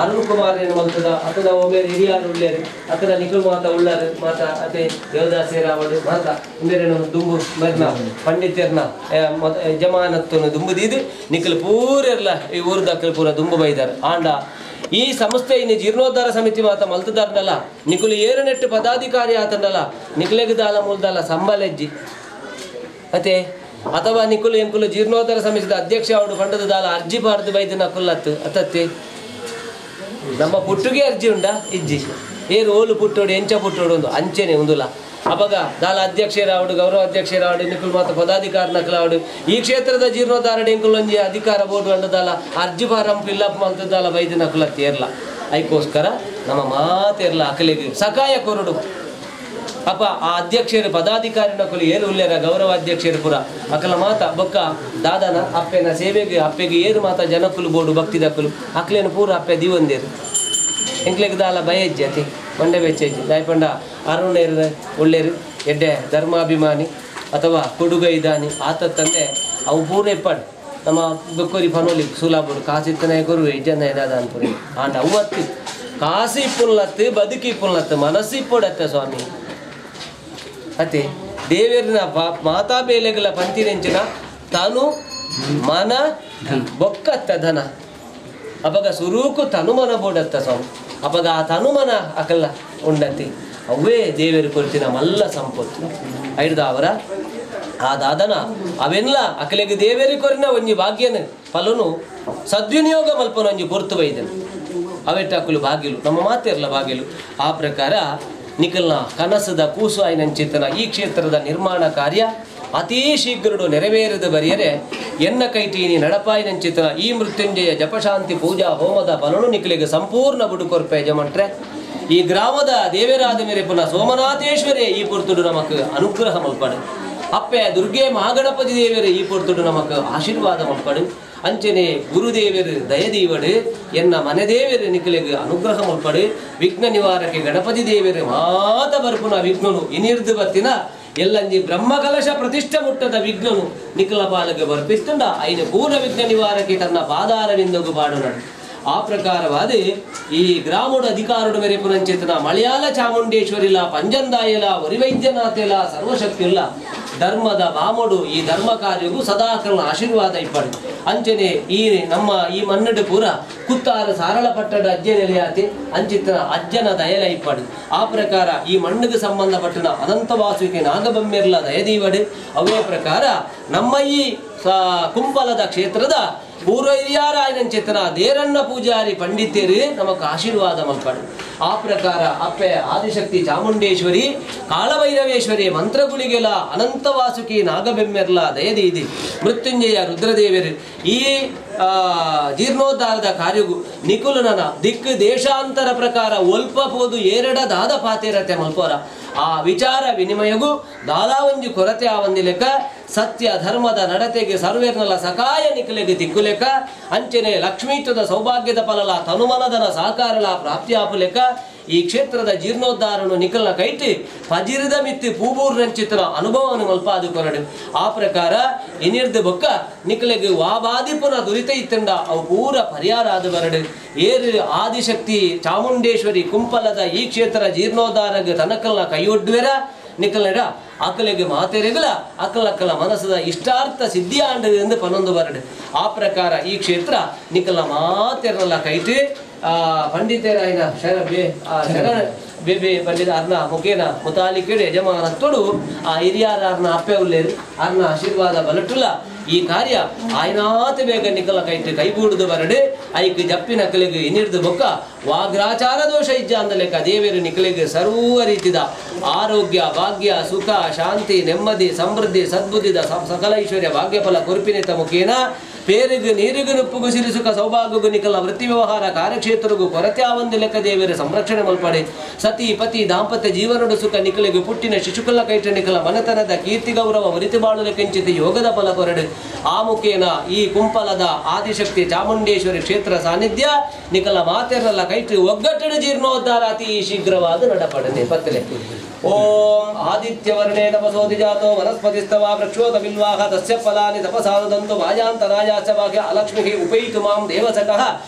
ಅರುಣ್ ಕುಮಾರ್ ಮಂತದ ಅತನ ಒಮೇರು ಹಿರಿಯಾರು ಉಳ್ಳೇರು ಅತನ ನಿಖಿಲ್ ಮಾತ ಉಳ್ಳಾರು ಮಾತ ಅತೆ ದೇವದಾಸೇರಾವಡು ಮಾತ ಇಂಬೇರೇನು ದುಂಬು ಮರ್ನ ಪಂಡಿತರ್ನ ಯಜಮಾನತ್ವನು ದುಂಬುದೀದು ನಿಖಿಲ್ ಪೂರೆರ್ಲ ಈ ಊರುದಕ್ಕಲು ಪೂರ ದುಂಬು ಬೈದಾರೆ. ಆಂಡ ಈ ಸಂಸ್ಥೆ ಇನ್ನು ಜೀರ್ಣೋದ್ಧಾರ ಸಮಿತಿ ಮಾತ ಮಲ್ತದಾರ್ನಲ್ಲ ನಿಕುಲು ಏರು ನೆಟ್ಟು ಪದಾಧಿಕಾರಿ ಆತನಲ್ಲ ನಿಖಿಲೆಗ್ ದಾಲ ಮೂಲದಾಲ ಸಂಬಲೆಜ್ಜಿ ಅತೆ ಅಥವಾ ನಿಕುಲು ಎಂಕುಲು ಜೀರ್ಣೋದ್ಧಾರ ಸಮಿತಿದ ಅಧ್ಯಕ್ಷ ಅವಡು ಪಂಡದ ದಾಲ ಅರ್ಜಿ ಪಾಡ್ದು ಬೈದು ನಕುಲ್ಲತ್ತು ಅತತ್ತಿ ನಮ್ಮ ಪುಟ್ಟುಗೆ ಅರ್ಜಿ ಉಂಡಾ ಇಜ್ಜಿ ಏರು ಓಲು ಪುಟ್ಟೋಡು ಎಂಚ ಪುಟ್ಟೋಡು ಒಂದು ಅಂಚೆನೆ ಉಂದುಲ. ಅಪಗ ದಾಲ ಅಧ್ಯಕ್ಷರಾವಡು ಗೌರವ ಅಧ್ಯಕ್ಷರಾವಡು ನಿಕುಲು ಮಾತ ಪದಾಧಿಕಾರಿ ನಕಲಾವಡು ಈ ಕ್ಷೇತ್ರದ ಜೀರ್ಣೋದ್ಧಾರ ಎಂಕುಲು ಒಂಜಿ ಅಧಿಕಾರ ಬೋರ್ಡು ಅಂಡದಾಲ ಅರ್ಜಿ form fill up ಮಲ್ತದಾಲ ಬೈದು ನಕುಲ ತೇರ್ಲ ಐಕೋಸ್ಕರ ನಮ್ಮ ಮಾತೇರ್ಲ ಅಕಲಿಗೆ ಸಕಾಯ ಕೊರಡು. ಅಪ್ಪ ಆ ಅಧ್ಯಕ್ಷರು ಪದಾಧಿಕಾರಿ ನಕಲು ಏರು ಉಲ್ಲೇರ ಗೌರವ ಅಧ್ಯಕ್ಷರು ಪುರ ಅಕಲ ಮಾತ ಬೊಕ್ಕ ದಾದನ ಅಪ್ಪೆನ ಸೇವೆಗೆ ಅಪ್ಪೆಗೆ ಏರು ಮಾತ ಜನಕುಲು ಬೋಡು ಭಕ್ತಿ ದಕ್ಕಲು ಅಕ್ಲೇನು ಪೂರ ಅಪ್ಪೆ ದಿವಂದೇರು ಎಂಕ್ಲೆಗ್ ದಾಲ ಬಯಜ್ಜಿ ಅತಿ ಮಂಡೆ ಬೆಚ್ಚೆಜ್ಜಿ ದಾಯಪಂಡ ಅರುಣೇರು ಒಳ್ಳೇರು ಎಡ್ಡೆ ಧರ್ಮಾಭಿಮಾನಿ ಅಥವಾ ಕೊಡುಗೈದಾನಿ ಆತ ತಂದೆ ಅವು ಪೂರ ಇಪ್ಪಾಡು ನಮ್ಮ ಬೊಕ್ಕೋರಿ ಫನೋಲಿ ಸೂಲಾಪುಡು ಕಾಸಿತ್ತನೇ ಕೊರುವೆ ಇಜ್ಜನ ಏನಾದ ಅನ್ಪುರಿ ಆಂಡ ಅವತ್ತು ಕಾಸಿ ಪುಲ್ಲತ್ತು ಬದುಕಿ ಪುಲ್ಲತ್ತು ಮನಸ್ಸು ಇಪ್ಪೊಡತ್ತೆ ಸ್ವಾಮಿ ಅತ್ತೆ ದೇವೇರಿನ ಮಾತಾ ಬೇಲೆಗಳ ಪಂತಿನೆಂಚಿನ ತನು ಮನ ಬೊಕ್ಕತ್ತ ಧನ ಅಪಗ ಸುರೂಕು ತನುಮನ ಬೋಡತ್ತ ಸ್ವಾಮಿ ಅಪಗ ಆ ತನುಮನ ಅಕಲ್ಲ ಉಂಡತಿ ಅವೇ ದೇವೇರು ಕೊರ್ತಿನ ಮಲ್ಲ ಸಂಪತ್ತು ಐಡ್ದ ಅವರ ಆ ದಾದನ ಅವೆಲ್ಲ ಅಕಲೆಗೆ ದೇವೇರಿ ಕೊರಿನ ಒಂಜಿ ಭಾಗ್ಯನ ಫಲನು ಸದ್ವಿನಿಯೋಗ ಮಲ್ಪನ ಒಂಜಿ ಪೊರ್ತು ಬೈದನು ಅವೆಟ್ಟಾಕಲು ಭಾಗ್ಯಲು ನಮ್ಮ ಮಾತಿರಲ್ಲ ಭಾಗ್ಯಲು ಆ ಪ್ರಕಾರ ನಿಖಲ್ನ ಕನಸದ ಕೂಸು ಆಯ್ನಂಚಿತನ ಈ ಕ್ಷೇತ್ರದ ನಿರ್ಮಾಣ ಕಾರ್ಯ ಅತೀ ಶೀಘ್ರಡು ನೆರವೇರಿದ ಬರಿಯರೆ ಎನ್ನ ಕೈಟೀನಿ ನಡಪಾಯಿನಂಚಿತನ ಈ ಮೃತ್ಯುಂಜಯ ಜಪಶಾಂತಿ ಪೂಜಾ ಹೋಮದ ಫಲನು ನಿಖಲಿಗೆ ಸಂಪೂರ್ಣ ಬುಡುಕೊರ್ಪೆ ಯಜಮಂಟ್ರೆ ಈ ಗ್ರಾಮದ ದೇವರಾದ ಮೇರೆ ಪುನಃ ಸೋಮನಾಥೇಶ್ವರೇ ಈ ಪೊರ್ತುಡು ನಮಕ್ ಅನುಗ್ರಹ ಮಲ್ಪಡು ಅಪ್ಪೆ ದುರ್ಗೆ ಮಹಾಗಣಪತಿ ದೇವರೇ ಈ ಪೊರ್ತುಡು ನಮಕ್ ಆಶೀರ್ವಾದ ಮಲ್ಪಡು ಅಂಚನೆ ಗುರುದೇವರು ದಯದೀವಡು ಎನ್ನ ಮನೆ ದೇವರು ನಿಖಲಿಗೆ ಅನುಗ್ರಹ ಮಲ್ಪಡು ವಿಘ್ನ ನಿವಾರಕ್ಕೆ ಗಣಪತಿ ದೇವರು ಮಾತ ಬರ್ಪುನ ವಿಘ್ನನು ಇನಿರ್ದು ಬತ್ತಿನ ಎಲ್ಲಂಜಿ ಬ್ರಹ್ಮಕಲಶ ಪ್ರತಿಷ್ಠೆ ಮುಟ್ಟದ ವಿಘ್ನನು ನಿಖಲ ಪಾಲಗೆ ಬರ್ಪಿಸ್ತುಂಡ ಐನ ಪೂರ್ಣ ವಿಘ್ನ ನಿವಾರಕ್ಕೆ ತನ್ನ ಪಾದಾರವಿಂದಗು ಪಾಡುನಡು ಆ ಪ್ರಕಾರವಾದ ಈ ಗ್ರಾಮದ ಅಧಿಕಾರುಡು ಮೇರೆ ಪುನಂಚೇತನ ಮಲಯಾಳ ಚಾಮುಂಡೇಶ್ವರಿಲ ಪಂಜಂದಾಯಲ ವರಿವೈದ್ಯನಾಥೆಲ ಸರ್ವಶಕ್ತಿಲ್ಲ ಧರ್ಮದ ಬಾಮೋಡು ಈ ಧರ್ಮ ಕಾರ್ಯಗೂ ಸದಾಕರಣ ಆಶೀರ್ವಾದ ಇಪ್ಪಡು ಅಂಚನೆ ಈ ನಮ್ಮ ಈ ಮನ್ನಡು ಪೂರ ಕುತ್ತಾರ ಸಾರಳ ಪಟ್ಟಡ ಅಜ್ಜೆ ನೆಲೆಯಾತಿ ಅಂಚಿತನ ಅಜ್ಜನ ದಯಲ ಇಪ್ಪಡು ಆ ಪ್ರಕಾರ ಈ ಮಣ್ಣಿಗೆ ಸಂಬಂಧಪಟ್ಟನ ಅನಂತವಾಸುವಿಕೆ ನಾಗಬೊಮ್ಮೆರ್ಲ ದಯದೀವಡು ಅವೇ ಪ್ರಕಾರ ನಮ್ಮ ಈ ಕುಂಪಲದ ಕ್ಷೇತ್ರದ ಪೂರ್ವ ಹಿರಿಯಾರಾಯನಂಚೇತನ ದೇರಣ್ಣ ಪೂಜಾರಿ ಪಂಡಿತರು ನಮಕ್ ಆಶೀರ್ವಾದ ಮಲ್ಪಡು ಆ ಪ್ರಕಾರ ಅಪ್ಪೆ ಆದಿಶಕ್ತಿ ಚಾಮುಂಡೇಶ್ವರಿ ಕಾಳಭೈರವೇಶ್ವರಿ ಮಂತ್ರಗುಳಿಗೆಲ ಅನಂತವಾಸುಕಿ ನಾಗಬೆಮ್ಮೆರ್ಲ ದಯದೀದಿ ಮೃತ್ಯುಂಜಯ ರುದ್ರದೇವರು ಈ ಜೀರ್ಣೋದ್ಧಾರದ ಕಾರ್ಯಗೂ ನಿಕುಲನ ದಿಕ್ಕು ದೇಶಾಂತರ ಪ್ರಕಾರ ಒಲ್ಪ ಪೋದು ಏರಡದಾದ ಪಾತೇರತೆ ಮಲ್ಪೋರ ಆ ವಿಚಾರ ವಿನಿಮಯಗೂ ದಾದಾವಂಜು ಕೊರತೆ ಆವಂದಿ ಲೆಕ್ಕ ಸತ್ಯ ಧರ್ಮದ ನಡತೆಗೆ ಸರ್ವೇರ್ನಲ ಸಕಾಯ ನಿಖಲೆಗೆ ದಿಕ್ಕುಲೆಕ್ಕ ಅಂಚನೆ ಲಕ್ಷ್ಮೀತ್ವದ ಸೌಭಾಗ್ಯದ ಫಲಲ ತನುಮನದನ ಸಹಕಾರಲ ಪ್ರಾಪ್ತಿಯಾಪು ಲೆಕ್ಕ ಈ ಕ್ಷೇತ್ರದ ಜೀರ್ಣೋದ್ಧಾರನು ನಿಖಲ್ನ ಕೈಟಿ ಪಜಿರಿದ ಮಿತ್ತಿ ಪೂಬೂರ್ನಂಚಿತನ ಅನುಭವವನ್ನು ಮಲ್ಪಾದು ಕೊರಡು ಆ ಪ್ರಕಾರ ಇನಿರ್ದು ಬೊಕ್ಕ ನಿಖಲೆಗೆ ವಾಬಾದಿಪುನ ದುರಿತ ಇತ್ತಂಡ ಅವು ಪೂರ ಪರಿಹಾರ ಆದ ಬರಡು ಏರು ಆದಿಶಕ್ತಿ ಚಾಮುಂಡೇಶ್ವರಿ ಕುಂಪಲದ ಈ ಕ್ಷೇತ್ರ ಜೀರ್ಣೋದ್ಧಾರಗೆ ತನಕಲ್ನ ಕೈಯೊಡ್ಡುವೆರ ನಿಖಲ್ನಡ ಅಕಲೆಗೆ ಮಾತೆರೆಗಲ ಅಕಲಕ್ಕಲ ಮನಸ್ಸದ ಇಷ್ಟಾರ್ಥ ಸಿದ್ಧಿ ಆಂಡದಿಂದ ಪನ್ನೊಂದು ಬರಡು ಆ ಪ್ರಕಾರ ಈ ಕ್ಷೇತ್ರ ನಿಖಲ್ನ ಮಾತೆರಲ್ಲ ಕೈಟಿ ಪಂಡಿತರಾಯನ ಶರಣ ಬೇಬೆ ಪಂಡಿತ ಅರ್ನ ಮುಖೇನ ಮುತಾಲಿಕೆಡು ಯಜಮಾನತ್ತೋಡು ಆ ಹಿರಿಯಾರ ಅರ್ನ ಅಪ್ಪೆ ಉಲ್ಲೇರು ಅರ್ನ ಆಶೀರ್ವಾದ ಬಲಟುಲ್ಲ ಈ ಕಾರ್ಯ ಆಯ್ನಾತ ಬೇಗ ನಿಖಲ ಕೈಟ್ ಕೈಗೂಡುದು ಬರಡು ಐಕ್ ಜಪ್ಪಿನ ಕಲೆಗೆ ಇನಿರ್ದು ಬೊಕ್ಕ ವಾಗ್ರಾಚಾರ ದೋಷ ಇಜ್ಜ ಅಂದಲೆಕ್ಕ ದೇವೇರು ನಿಖಲಿಗೆ ಸರ್ವ ರೀತಿದ ಆರೋಗ್ಯ ಭಾಗ್ಯ ಸುಖ ಶಾಂತಿ ನೆಮ್ಮದಿ ಸಮೃದ್ಧಿ ಸದ್ಬುದ್ಧಿದ ಸಕಲ ಐಶ್ವರ್ಯ ಭಾಗ್ಯಫಲ ಕುರುಪಿನಿತ ಮುಖೇನ ಪೇರಿಗು ನೀರಿಗು ನುಪ್ಪುಗು ಸಿರಿ ಸುಖ ಸೌಭಾಗ್ಯಗು ನಿಖಲ ವೃತ್ತಿ ವ್ಯವಹಾರ ಕಾರ್ಯಕ್ಷೇತ್ರಗೂ ಕೊರತೆ ಆವಂದು ಲೆಕ್ಕ ದೇವರ ಸಂರಕ್ಷಣೆ ಮಲ್ಪಡೆ ಸತಿ ಪತಿ ದಾಂಪತ್ಯ ಜೀವನಡು ಸುಖ ನಿಖಲಿಗೆ ಪುಟ್ಟಿನ ಶಿಶುಕಲ ಕೈಟ ನಿಖಲ ಮನೆತನದ ಕೀರ್ತಿ ಗೌರವ ವರಿತಿ ಬಾಳು ಲೆಕ್ಕಿಂಚಿತ ಯೋಗದ ಫಲ ಕೊರಡು ಆ ಮುಖೇನ ಈ ಕುಂಪಲದ ಆದಿಶಕ್ತಿ ಚಾಮುಂಡೇಶ್ವರಿ ಕ್ಷೇತ್ರ ಸಾನ್ನಿಧ್ಯ ನಿಖಲ ಮಾತೆರಲ್ಲ ಕೈಟು ಒಗ್ಗಟ್ಟಡು ಜೀರ್ಣೋದ್ಧಾರ ಅತಿ ಶೀಘ್ರವಾದ ನಡಪಡನೆ ಪತ್ತಲೆ ಓಂ ಆದಿತ್ಯವರ್ಣೇ ತಪಸೋಧಿ ಜಾತೋ ವನಸ್ಪತಿಸ್ತವಾ ವೃಕ್ಷೋತ ಬಿಲ್ವಾಹ ತಸ್ಯ ಫಲಾನಿ ತಪಸಾನುದಂತು ಮಾಯಾಂತರಾಯಾಚ ಭಾಗ್ಯ ಅಲಕ್ಷ್ಮಿಃ ಉಪೈತು ಮಾಂ ದೇವಸಕಃ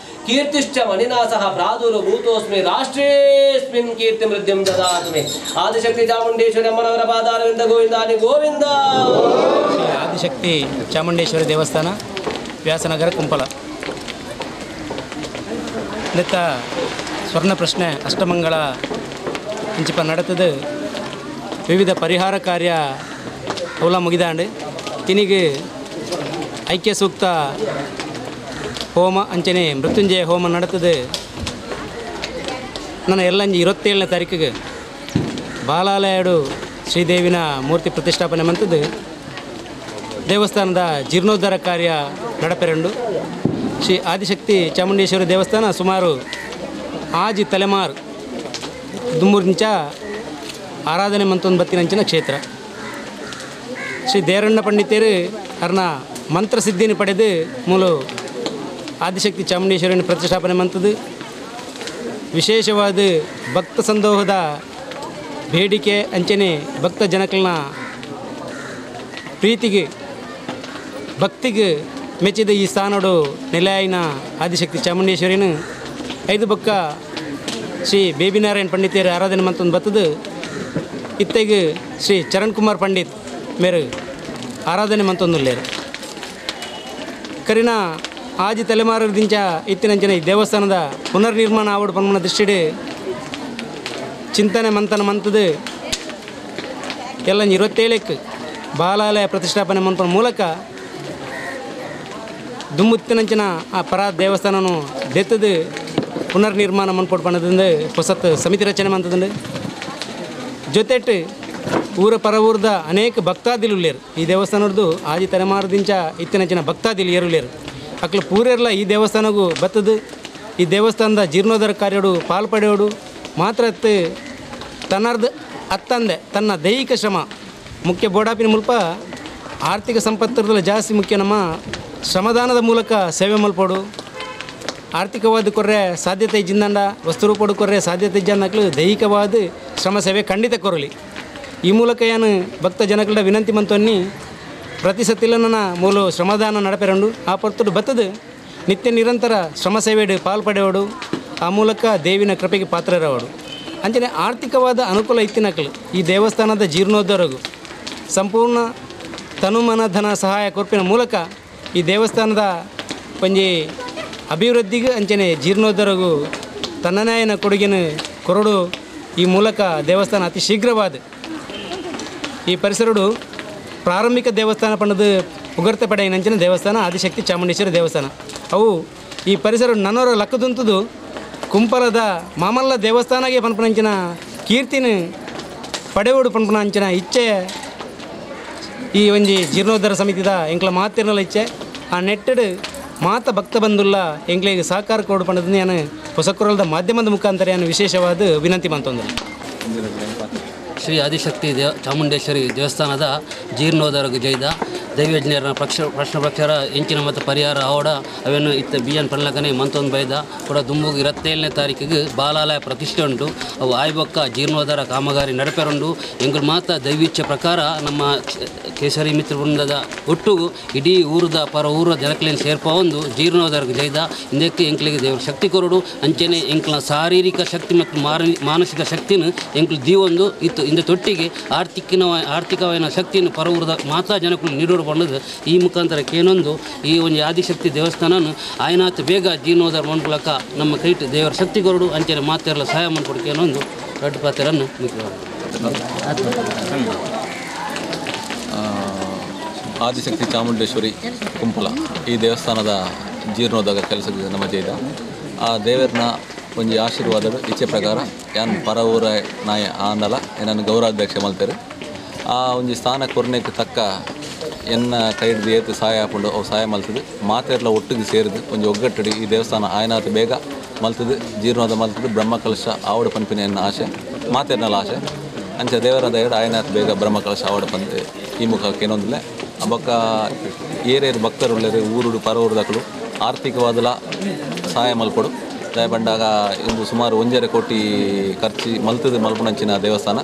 ಕೀರ್ತಿಶ್ಚ ಮಣಿನಾಸಃ ಪ್ರಾದುರ್ಭೂತೋಸ್ಮಿ ರಾಷ್ಟ್ರೇಸ್ಮಿನ್ ಕೀರ್ತಿಮೃದ್ಧಿಂ ದದಾತು ಮೇ. ಆದಿಶಕ್ತಿ ಚಾಮುಂಡೇಶ್ವರಿ ಅಮ್ಮನವರ ಪಾದಾರವಿಂದ ಗೋವಿಂದಾನಿ ಗೋವಿಂದ. ಶ್ರೀ ಆದಿಶಕ್ತಿ ಚಾಮುಂಡೇಶ್ವರಿ ದೇವಸ್ಥಾನ, ವ್ಯಾಸನಗರ, ಕುಂಪಲ. ನೆತ್ತ ಸ್ವರ್ಣ ಪ್ರಶ್ನೆ ಅಷ್ಟಮಂಗಳ ಇಂಚಿಪ ನಡೆತದು ವಿವಿಧ ಪರಿಹಾರ ಕಾರ್ಯ ಅವೆಲ್ಲ ಮುಗಿದಾಂಡು. ತಿನಿಗೆ ಐಕ್ಯ ಸೂಕ್ತ ಹೋಮ ಅಂಚನೆ ಮೃತ್ಯುಂಜಯ ಹೋಮ ನಡೆತದೆ. ನನ್ನ ಎಲ್ಲಂಜಿ 27ನೇ ತಾರೀಕಿಗೆ ಬಾಲಾಲಯಡು ಶ್ರೀದೇವಿನ ಮೂರ್ತಿ ಪ್ರತಿಷ್ಠಾಪನೆ ಮಂತದ್ದು ದೇವಸ್ಥಾನದ ಜೀರ್ಣೋದ್ಧಾರ ಕಾರ್ಯ ನಡಪೆರಂಡು. ಶ್ರೀ ಆದಿಶಕ್ತಿ ಚಾಮುಂಡೇಶ್ವರಿ ದೇವಸ್ಥಾನ ಸುಮಾರು ಆಜಿ ತಲೆಮಾರು ದುಮ್ಮೂರ್ನಿಂಚ ಆರಾಧನೆ ಮಂತೊಂದು ಬತ್ತಿನಂಚಿನ ಕ್ಷೇತ್ರ. ಶ್ರೀ ದೇರಣ್ಣ ಪಂಡಿತರು ಅರ್ನ ಮಂತ್ರಸಿದ್ಧಿನ ಪಡೆದು ಮೂಲ ಆದಿಶಕ್ತಿ ಚಾಮುಂಡೇಶ್ವರಿನ ಪ್ರತಿಷ್ಠಾಪನೆ ಮಂತದ್ದು. ವಿಶೇಷವಾದ ಭಕ್ತ ಸಂದೋಹದ ಬೇಡಿಕೆ ಅಂಚನೆ ಭಕ್ತ ಜನಕಲ್ನ ಪ್ರೀತಿಗೆ ಭಕ್ತಿಗೆ ಮೆಚ್ಚಿದ ಈ ಸ್ಥಾನಡು ನೆಲೆಯಾಯಿನ ಆದಿಶಕ್ತಿ ಚಾಮುಂಡೇಶ್ವರಿನ ಐದು ಬಕ್ಕ ಶ್ರೀ ಬೇಬಿನಾರಾಯಣ ಪಂಡಿತರು ಆರಾಧನೆ ಮಂತೊಂದು ಬತ್ತದು. ಇತ್ತೆಗೆ ಶ್ರೀ ಚರಣ್ ಕುಮಾರ್ ಪಂಡಿತ್ ಮೇರು ಆರಾಧನೆ ಮಂತೊಂದುಲ್ಲೇರು. ಕರಿನ ಆಜಿ ತಲೆಮಾರದಿಂಚ ಇತ್ತಿನಂಚಿನ ಈ ದೇವಸ್ಥಾನದ ಪುನರ್ನಿರ್ಮಾಣ ಆವಡು ಪನ್ಮನ ದೃಷ್ಟಿಡು ಚಿಂತನೆ ಮಂಥನ ಮಂತದು ಎಲ್ಲ 27ಕ್ಕೆ ಬಾಲಾಲಯ ಪ್ರತಿಷ್ಠಾಪನೆ ಮನ್ಪನ ಮೂಲಕ ದುಮ್ಮುತ್ತಿನಂಚಿನ ಆ ಪರ ದೇವಸ್ಥಾನನು ದೆತ್ತದು ಪುನರ್ನಿರ್ಮಾಣ ಮನ್ಪೋಡು ಪಣದಿಂದ ಹೊಸತ್ ಸಮಿತಿ ರಚನೆ ಮಂತದಂಡು. ಜೊತೆಟ್ಟು ಊರ ಪರ ಊರದ ಅನೇಕ ಭಕ್ತಾದಿಲು ಈ ದೇವಸ್ಥಾನದ್ದು ಆಜಿ ತಲೆಮಾರದಿಂಚ ಇತ್ತಿನಂಚಿನ ಭಕ್ತಾದಿಲು ಏರುಲೇರು. ಅಕ್ಲು ಪೂರೆರ್ಲ ಈ ದೇವಸ್ಥಾನಗೂ ಬತ್ತದು ಈ ದೇವಸ್ಥಾನದ ಜೀರ್ಣೋದ್ಧಾರ ಕಾರ್ಯಡು ಪಾಲ್ಪಡೆಯೋಡು ಮಾತ್ರ ತನ್ನರ್ದು ಅತ್ತಂದೆ ತನ್ನ ದೈಹಿಕ ಶ್ರಮ ಮುಖ್ಯ ಬೋಡಾಪಿನ ಮುಲ್ಪ ಆರ್ಥಿಕ ಸಂಪತ್ತರದಲ್ಲಿ ಜಾಸ್ತಿ ಮುಖ್ಯ ನಮ್ಮ ಶ್ರಮದಾನದ ಮೂಲಕ ಸೇವೆ ಮಲ್ಪೋಡು. ಆರ್ಥಿಕವಾದ ಕೊರ್ರೆ ಸಾಧ್ಯತೆ ಇಜ್ಜಿಂದಂಡ ವಸ್ತುರೂಪಡು ಕೊರ್ರೆ ಸಾಧ್ಯತೆ ಇಜ್ಜನ್ನಕ್ಲು ದೈಹಿಕವಾದ ಶ್ರಮ ಸೇವೆ ಖಂಡಿತ ಕೊರಲಿ. ಈ ಮೂಲಕ ಏನು ಭಕ್ತ ಜನಗಳ ವಿನಂತಿ ಮಂತೊನ್ನಿ ಪ್ರತಿ ಸತಿಲನ ಮೂಲ ಶ್ರಮದಾನ ನಡಪೆರಂಡು ಆ ಪೊರ್ತುಡು ಬತ್ತದು ನಿತ್ಯ ನಿರಂತರ ಶ್ರಮ ಸೇವೆಡು ಪಾಲ್ಪಡೆಯೋಡು ಆ ಮೂಲಕ ದೇವಿನ ಕೃಪೆಗೆ ಪಾತ್ರರವಡು. ಅಂಚನೆ ಆರ್ಥಿಕವಾದ ಅನುಕೂಲ ಇತ್ತಿನಕಲು ಈ ದೇವಸ್ಥಾನದ ಜೀರ್ಣೋದ್ಧಾರಗು ಸಂಪೂರ್ಣ ತನುಮನ ಧನ ಸಹಾಯ ಕೊರ್ಪಿನ ಮೂಲಕ ಈ ದೇವಸ್ಥಾನದ ಒಂಜಿ ಅಭಿವೃದ್ಧಿಗೆ ಅಂಚನೆ ಜೀರ್ಣೋದ್ಧಾರಗು ತನ್ನನಾಯನ ಕೊಡುಗೆನ ಕೊರಡು. ಈ ಮೂಲಕ ದೇವಸ್ಥಾನ ಅತಿ ಶೀಘ್ರವಾದ ಈ ಪರಿಸರಡು ಪ್ರಾರಂಭಿಕ ದೇವಸ್ಥಾನ ಪಣ್ಣದು ಉಗರ್ತೆ ಪಡೆಯಿನಂಚಿನ ದೇವಸ್ಥಾನ ಆದಿಶಕ್ತಿ ಚಾಮುಂಡೇಶ್ವರಿ ದೇವಸ್ಥಾನ. ಅವು ಈ ಪರಿಸರ ನನ್ನೋರ ಲಕ್ಕದುಂತದು ಕುಂಪಲದ ಮಾಮಲ್ಲ ದೇವಸ್ಥಾನಗೆ ಪನ್ಪನಂಚಿನ ಕೀರ್ತಿನ ಪಡೆಯೋಡು ಪನ್ಪನಂಚಿನ ಇಚ್ಛೆ ಈ ಒಂಜಿ ಜೀರ್ಣೋದ್ಧಾರ ಸಮಿತಿದ ಎಂಕ್ಲ ಮಾತಿರ್ನಲ ಇಚ್ಛೆ. ಆ ನೆಟ್ಟಡು ಮಾತ ಭಕ್ತ ಬಂದುಲ್ಲ ಎಂಕ್ಲಿಗೆ ಸಹಕಾರ ಕೊಡು ಪಣ್ಣದನ್ನ ನಾನು ಹೊಸಕುರಲ್ದ ಮಾಧ್ಯಮದ ಮುಖಾಂತರ ನಾನು ವಿಶೇಷವಾದ ವಿನಂತಿ ಮಂತೊಂದು. ಶ್ರೀ ಆದಿಶಕ್ತಿ ಚಾಮುಂಡೇಶ್ವರಿ ದೇವಸ್ಥಾನದ ಜೀರ್ಣೋದ್ಧಾರ ಜೈದ ದೈವಜ್ಞರ ಪ್ರಶ್ನ ಪ್ರಕ್ಷರ ಎಂಚಿನ ಮತ್ತು ಪರಿಹಾರ ಆವಡ ಅವನ್ನು ಇತ್ತ ಬಿ ಎನ್ ಪನ್ಲಕನೆ ಮಂತೊಂದು ಬೈದ ಕೂಡ ದುಂಬುಗು 27ನೇ ತಾರೀಕಿಗೆ ಬಾಲಾಲಯ ಪ್ರತಿಷ್ಠೆ ಉಂಟು. ಅವು ಆಯ್ಬೊಕ್ಕ ಜೀರ್ಣೋದ್ಧಾರ ಕಾಮಗಾರಿ ನಡಪೆರುಂಡು. ಎಂಗಳು ಮಾತ್ರ ದೈವೀಚ್ಛೆ ಪ್ರಕಾರ ನಮ್ಮ ಕೇಸರಿ ಮಿತ್ರ ವೃಂದದ ಒಟ್ಟು ಇಡೀ ಊರದ ಪರ ಊರ ಜನಕ್ಲೇನು ಸೇರ್ಪೊಂದು ಜೀರ್ಣೋದ್ಧಾರಕ್ಕೆ ಜೈದ ಇಂದಕ್ಕೆ ಎಂಕ್ಲಿಗೆ ದೇವರ ಶಕ್ತಿ ಕೊರಡು ಅಂಚನೆ ಎಂಕ್ಲ ಶಾರೀರಿಕ ಶಕ್ತಿ ಮತ್ತು ಮಾನಸಿಕ ಶಕ್ತಿನ ಎಂಕ್ಲು ದೀವೊಂದು ಇತ್ತು ಇಂದ ತೊಟ್ಟಿಗೆ ಆರ್ಥಿಕವಾದ ಶಕ್ತಿಯನ್ನು ಪರ ಊರದ ಮಾತಾ ಜನಕ್ಕೂ ನೀಡೋಡು ಪಣ್ಣದು ಈ ಮುಖಾಂತರ ಕೇನೊಂದು ಈ ಒಂದು ಆದಿಶಕ್ತಿ ದೇವಸ್ಥಾನ ಆಯನಾತ್ ಬೇಗ ಜೀರ್ಣೋದ್ಧಾರ ಮೂಲಕ ನಮ್ಮ ಕೈಟ್ ದೇವರ ಶಕ್ತಿ ಕೊರಡು ಅಂಚನೆ ಮಾತೆಲ್ಲ ಸಹಾಯ ಮಾಡ್ಕೊಡು ಕೇನೊಂದು ದೊಡ್ಡ ಪಾತ್ರವನ್ನು ಮುಖ್ಯವಾದ. ಆದಿಶಕ್ತಿ ಚಾಮುಂಡೇಶ್ವರಿ ಕುಂಪಲ ಈ ದೇವಸ್ಥಾನದ ಜೀರ್ಣೋದ್ಧಾರ ಕೆಲಸ ನಮ್ಮ ಜೈದ ಆ ದೇವರನ್ನ ಒಂಜಿ ಆಶೀರ್ವಾದಡು ಇಚ್ಛೆ ಪ್ರಕಾರ ಯಾನ್ ಪರ ಊರ ನಾಯ ಆಂಡಲ ನನ್ನ ಗೌರವಾಧ್ಯಕ್ಷ ಮಲ್ತೇರು. ಆ ಒಂಜಿ ಸ್ಥಾನ ಕೊರ್ನೆಕ್ ತಕ್ಕ ಎನ್ನ ಕೈಡ್ದು ಏತು ಸಹಾಯ ಹಾಕೊಂಡು ಅವು ಸಹಾಯ ಮಲ್ತದೆ ಮಾತೆರ್ಲ ಒಟ್ಟಿಗೆ ಸೇರಿದು ಒಂಜಿ ಒಗ್ಗಟ್ಟಡಿ ಈ ದೇವಸ್ಥಾನ ಆಯನಾಥ ಬೇಗ ಮಲ್ತದೆ ಜೀರ್ಣೋದ ಮಲ್ತದೆ ಬ್ರಹ್ಮಕಲಶ ಆವಡ ಪನ್ಪಿನ ಎನ್ನ ಆಸೆ ಮಾತೆರ್ನಲ ಆಸೆ ಅಂಚ ದೇವರ ದಯಡು ಆಯನಾಥ ಬೇಗ ಬ್ರಹ್ಮಕಲಶ ಆವಡ ಪಂದು ಈ ಮುಖಕ್ಕೆ ಏನೊಂದಿಲ್ಲ. ಬೊಕ್ಕ ಏರೇರು ಭಕ್ತರುಳ್ಳೇರು ಊರುಡು ಪರ ಊರುದಕ್ಕಲು ಆರ್ಥಿಕವಾದಲ ಸಹಾಯ ಮಲ್ಪಡು. ದಯ ಬಂಡಾಗ ಇಂದು ಸುಮಾರು 1.5 ಕೋಟಿ ಖರ್ಚು ಮಲ್ತದೆ ಮಲ್ಪುನಂಚಿನ ದೇವಸ್ಥಾನ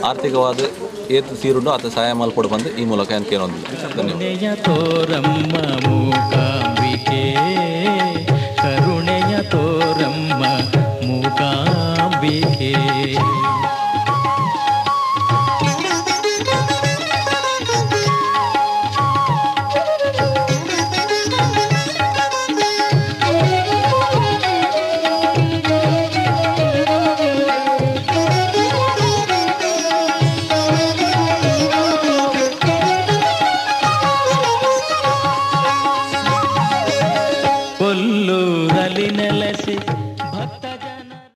ಆರ್ಥಿಕವಾದ ಏತು ಸೀರುಂಡು ಆತ ಸಹಾಯ ಮಲ್ಪಡು ಬಂದು ಈ ಮೂಲಕ ಏನು ಕೇಳೊಂದಿಲ್ಲ. ಕರುಣೆಯ ತೋರಮ್ಮ ಮೂಕಾಂಬಿಕೆ, ಕರುಣೆಯ ತೋರಮ್ಮ ಮೂಕಾಂಬಿಕೆ.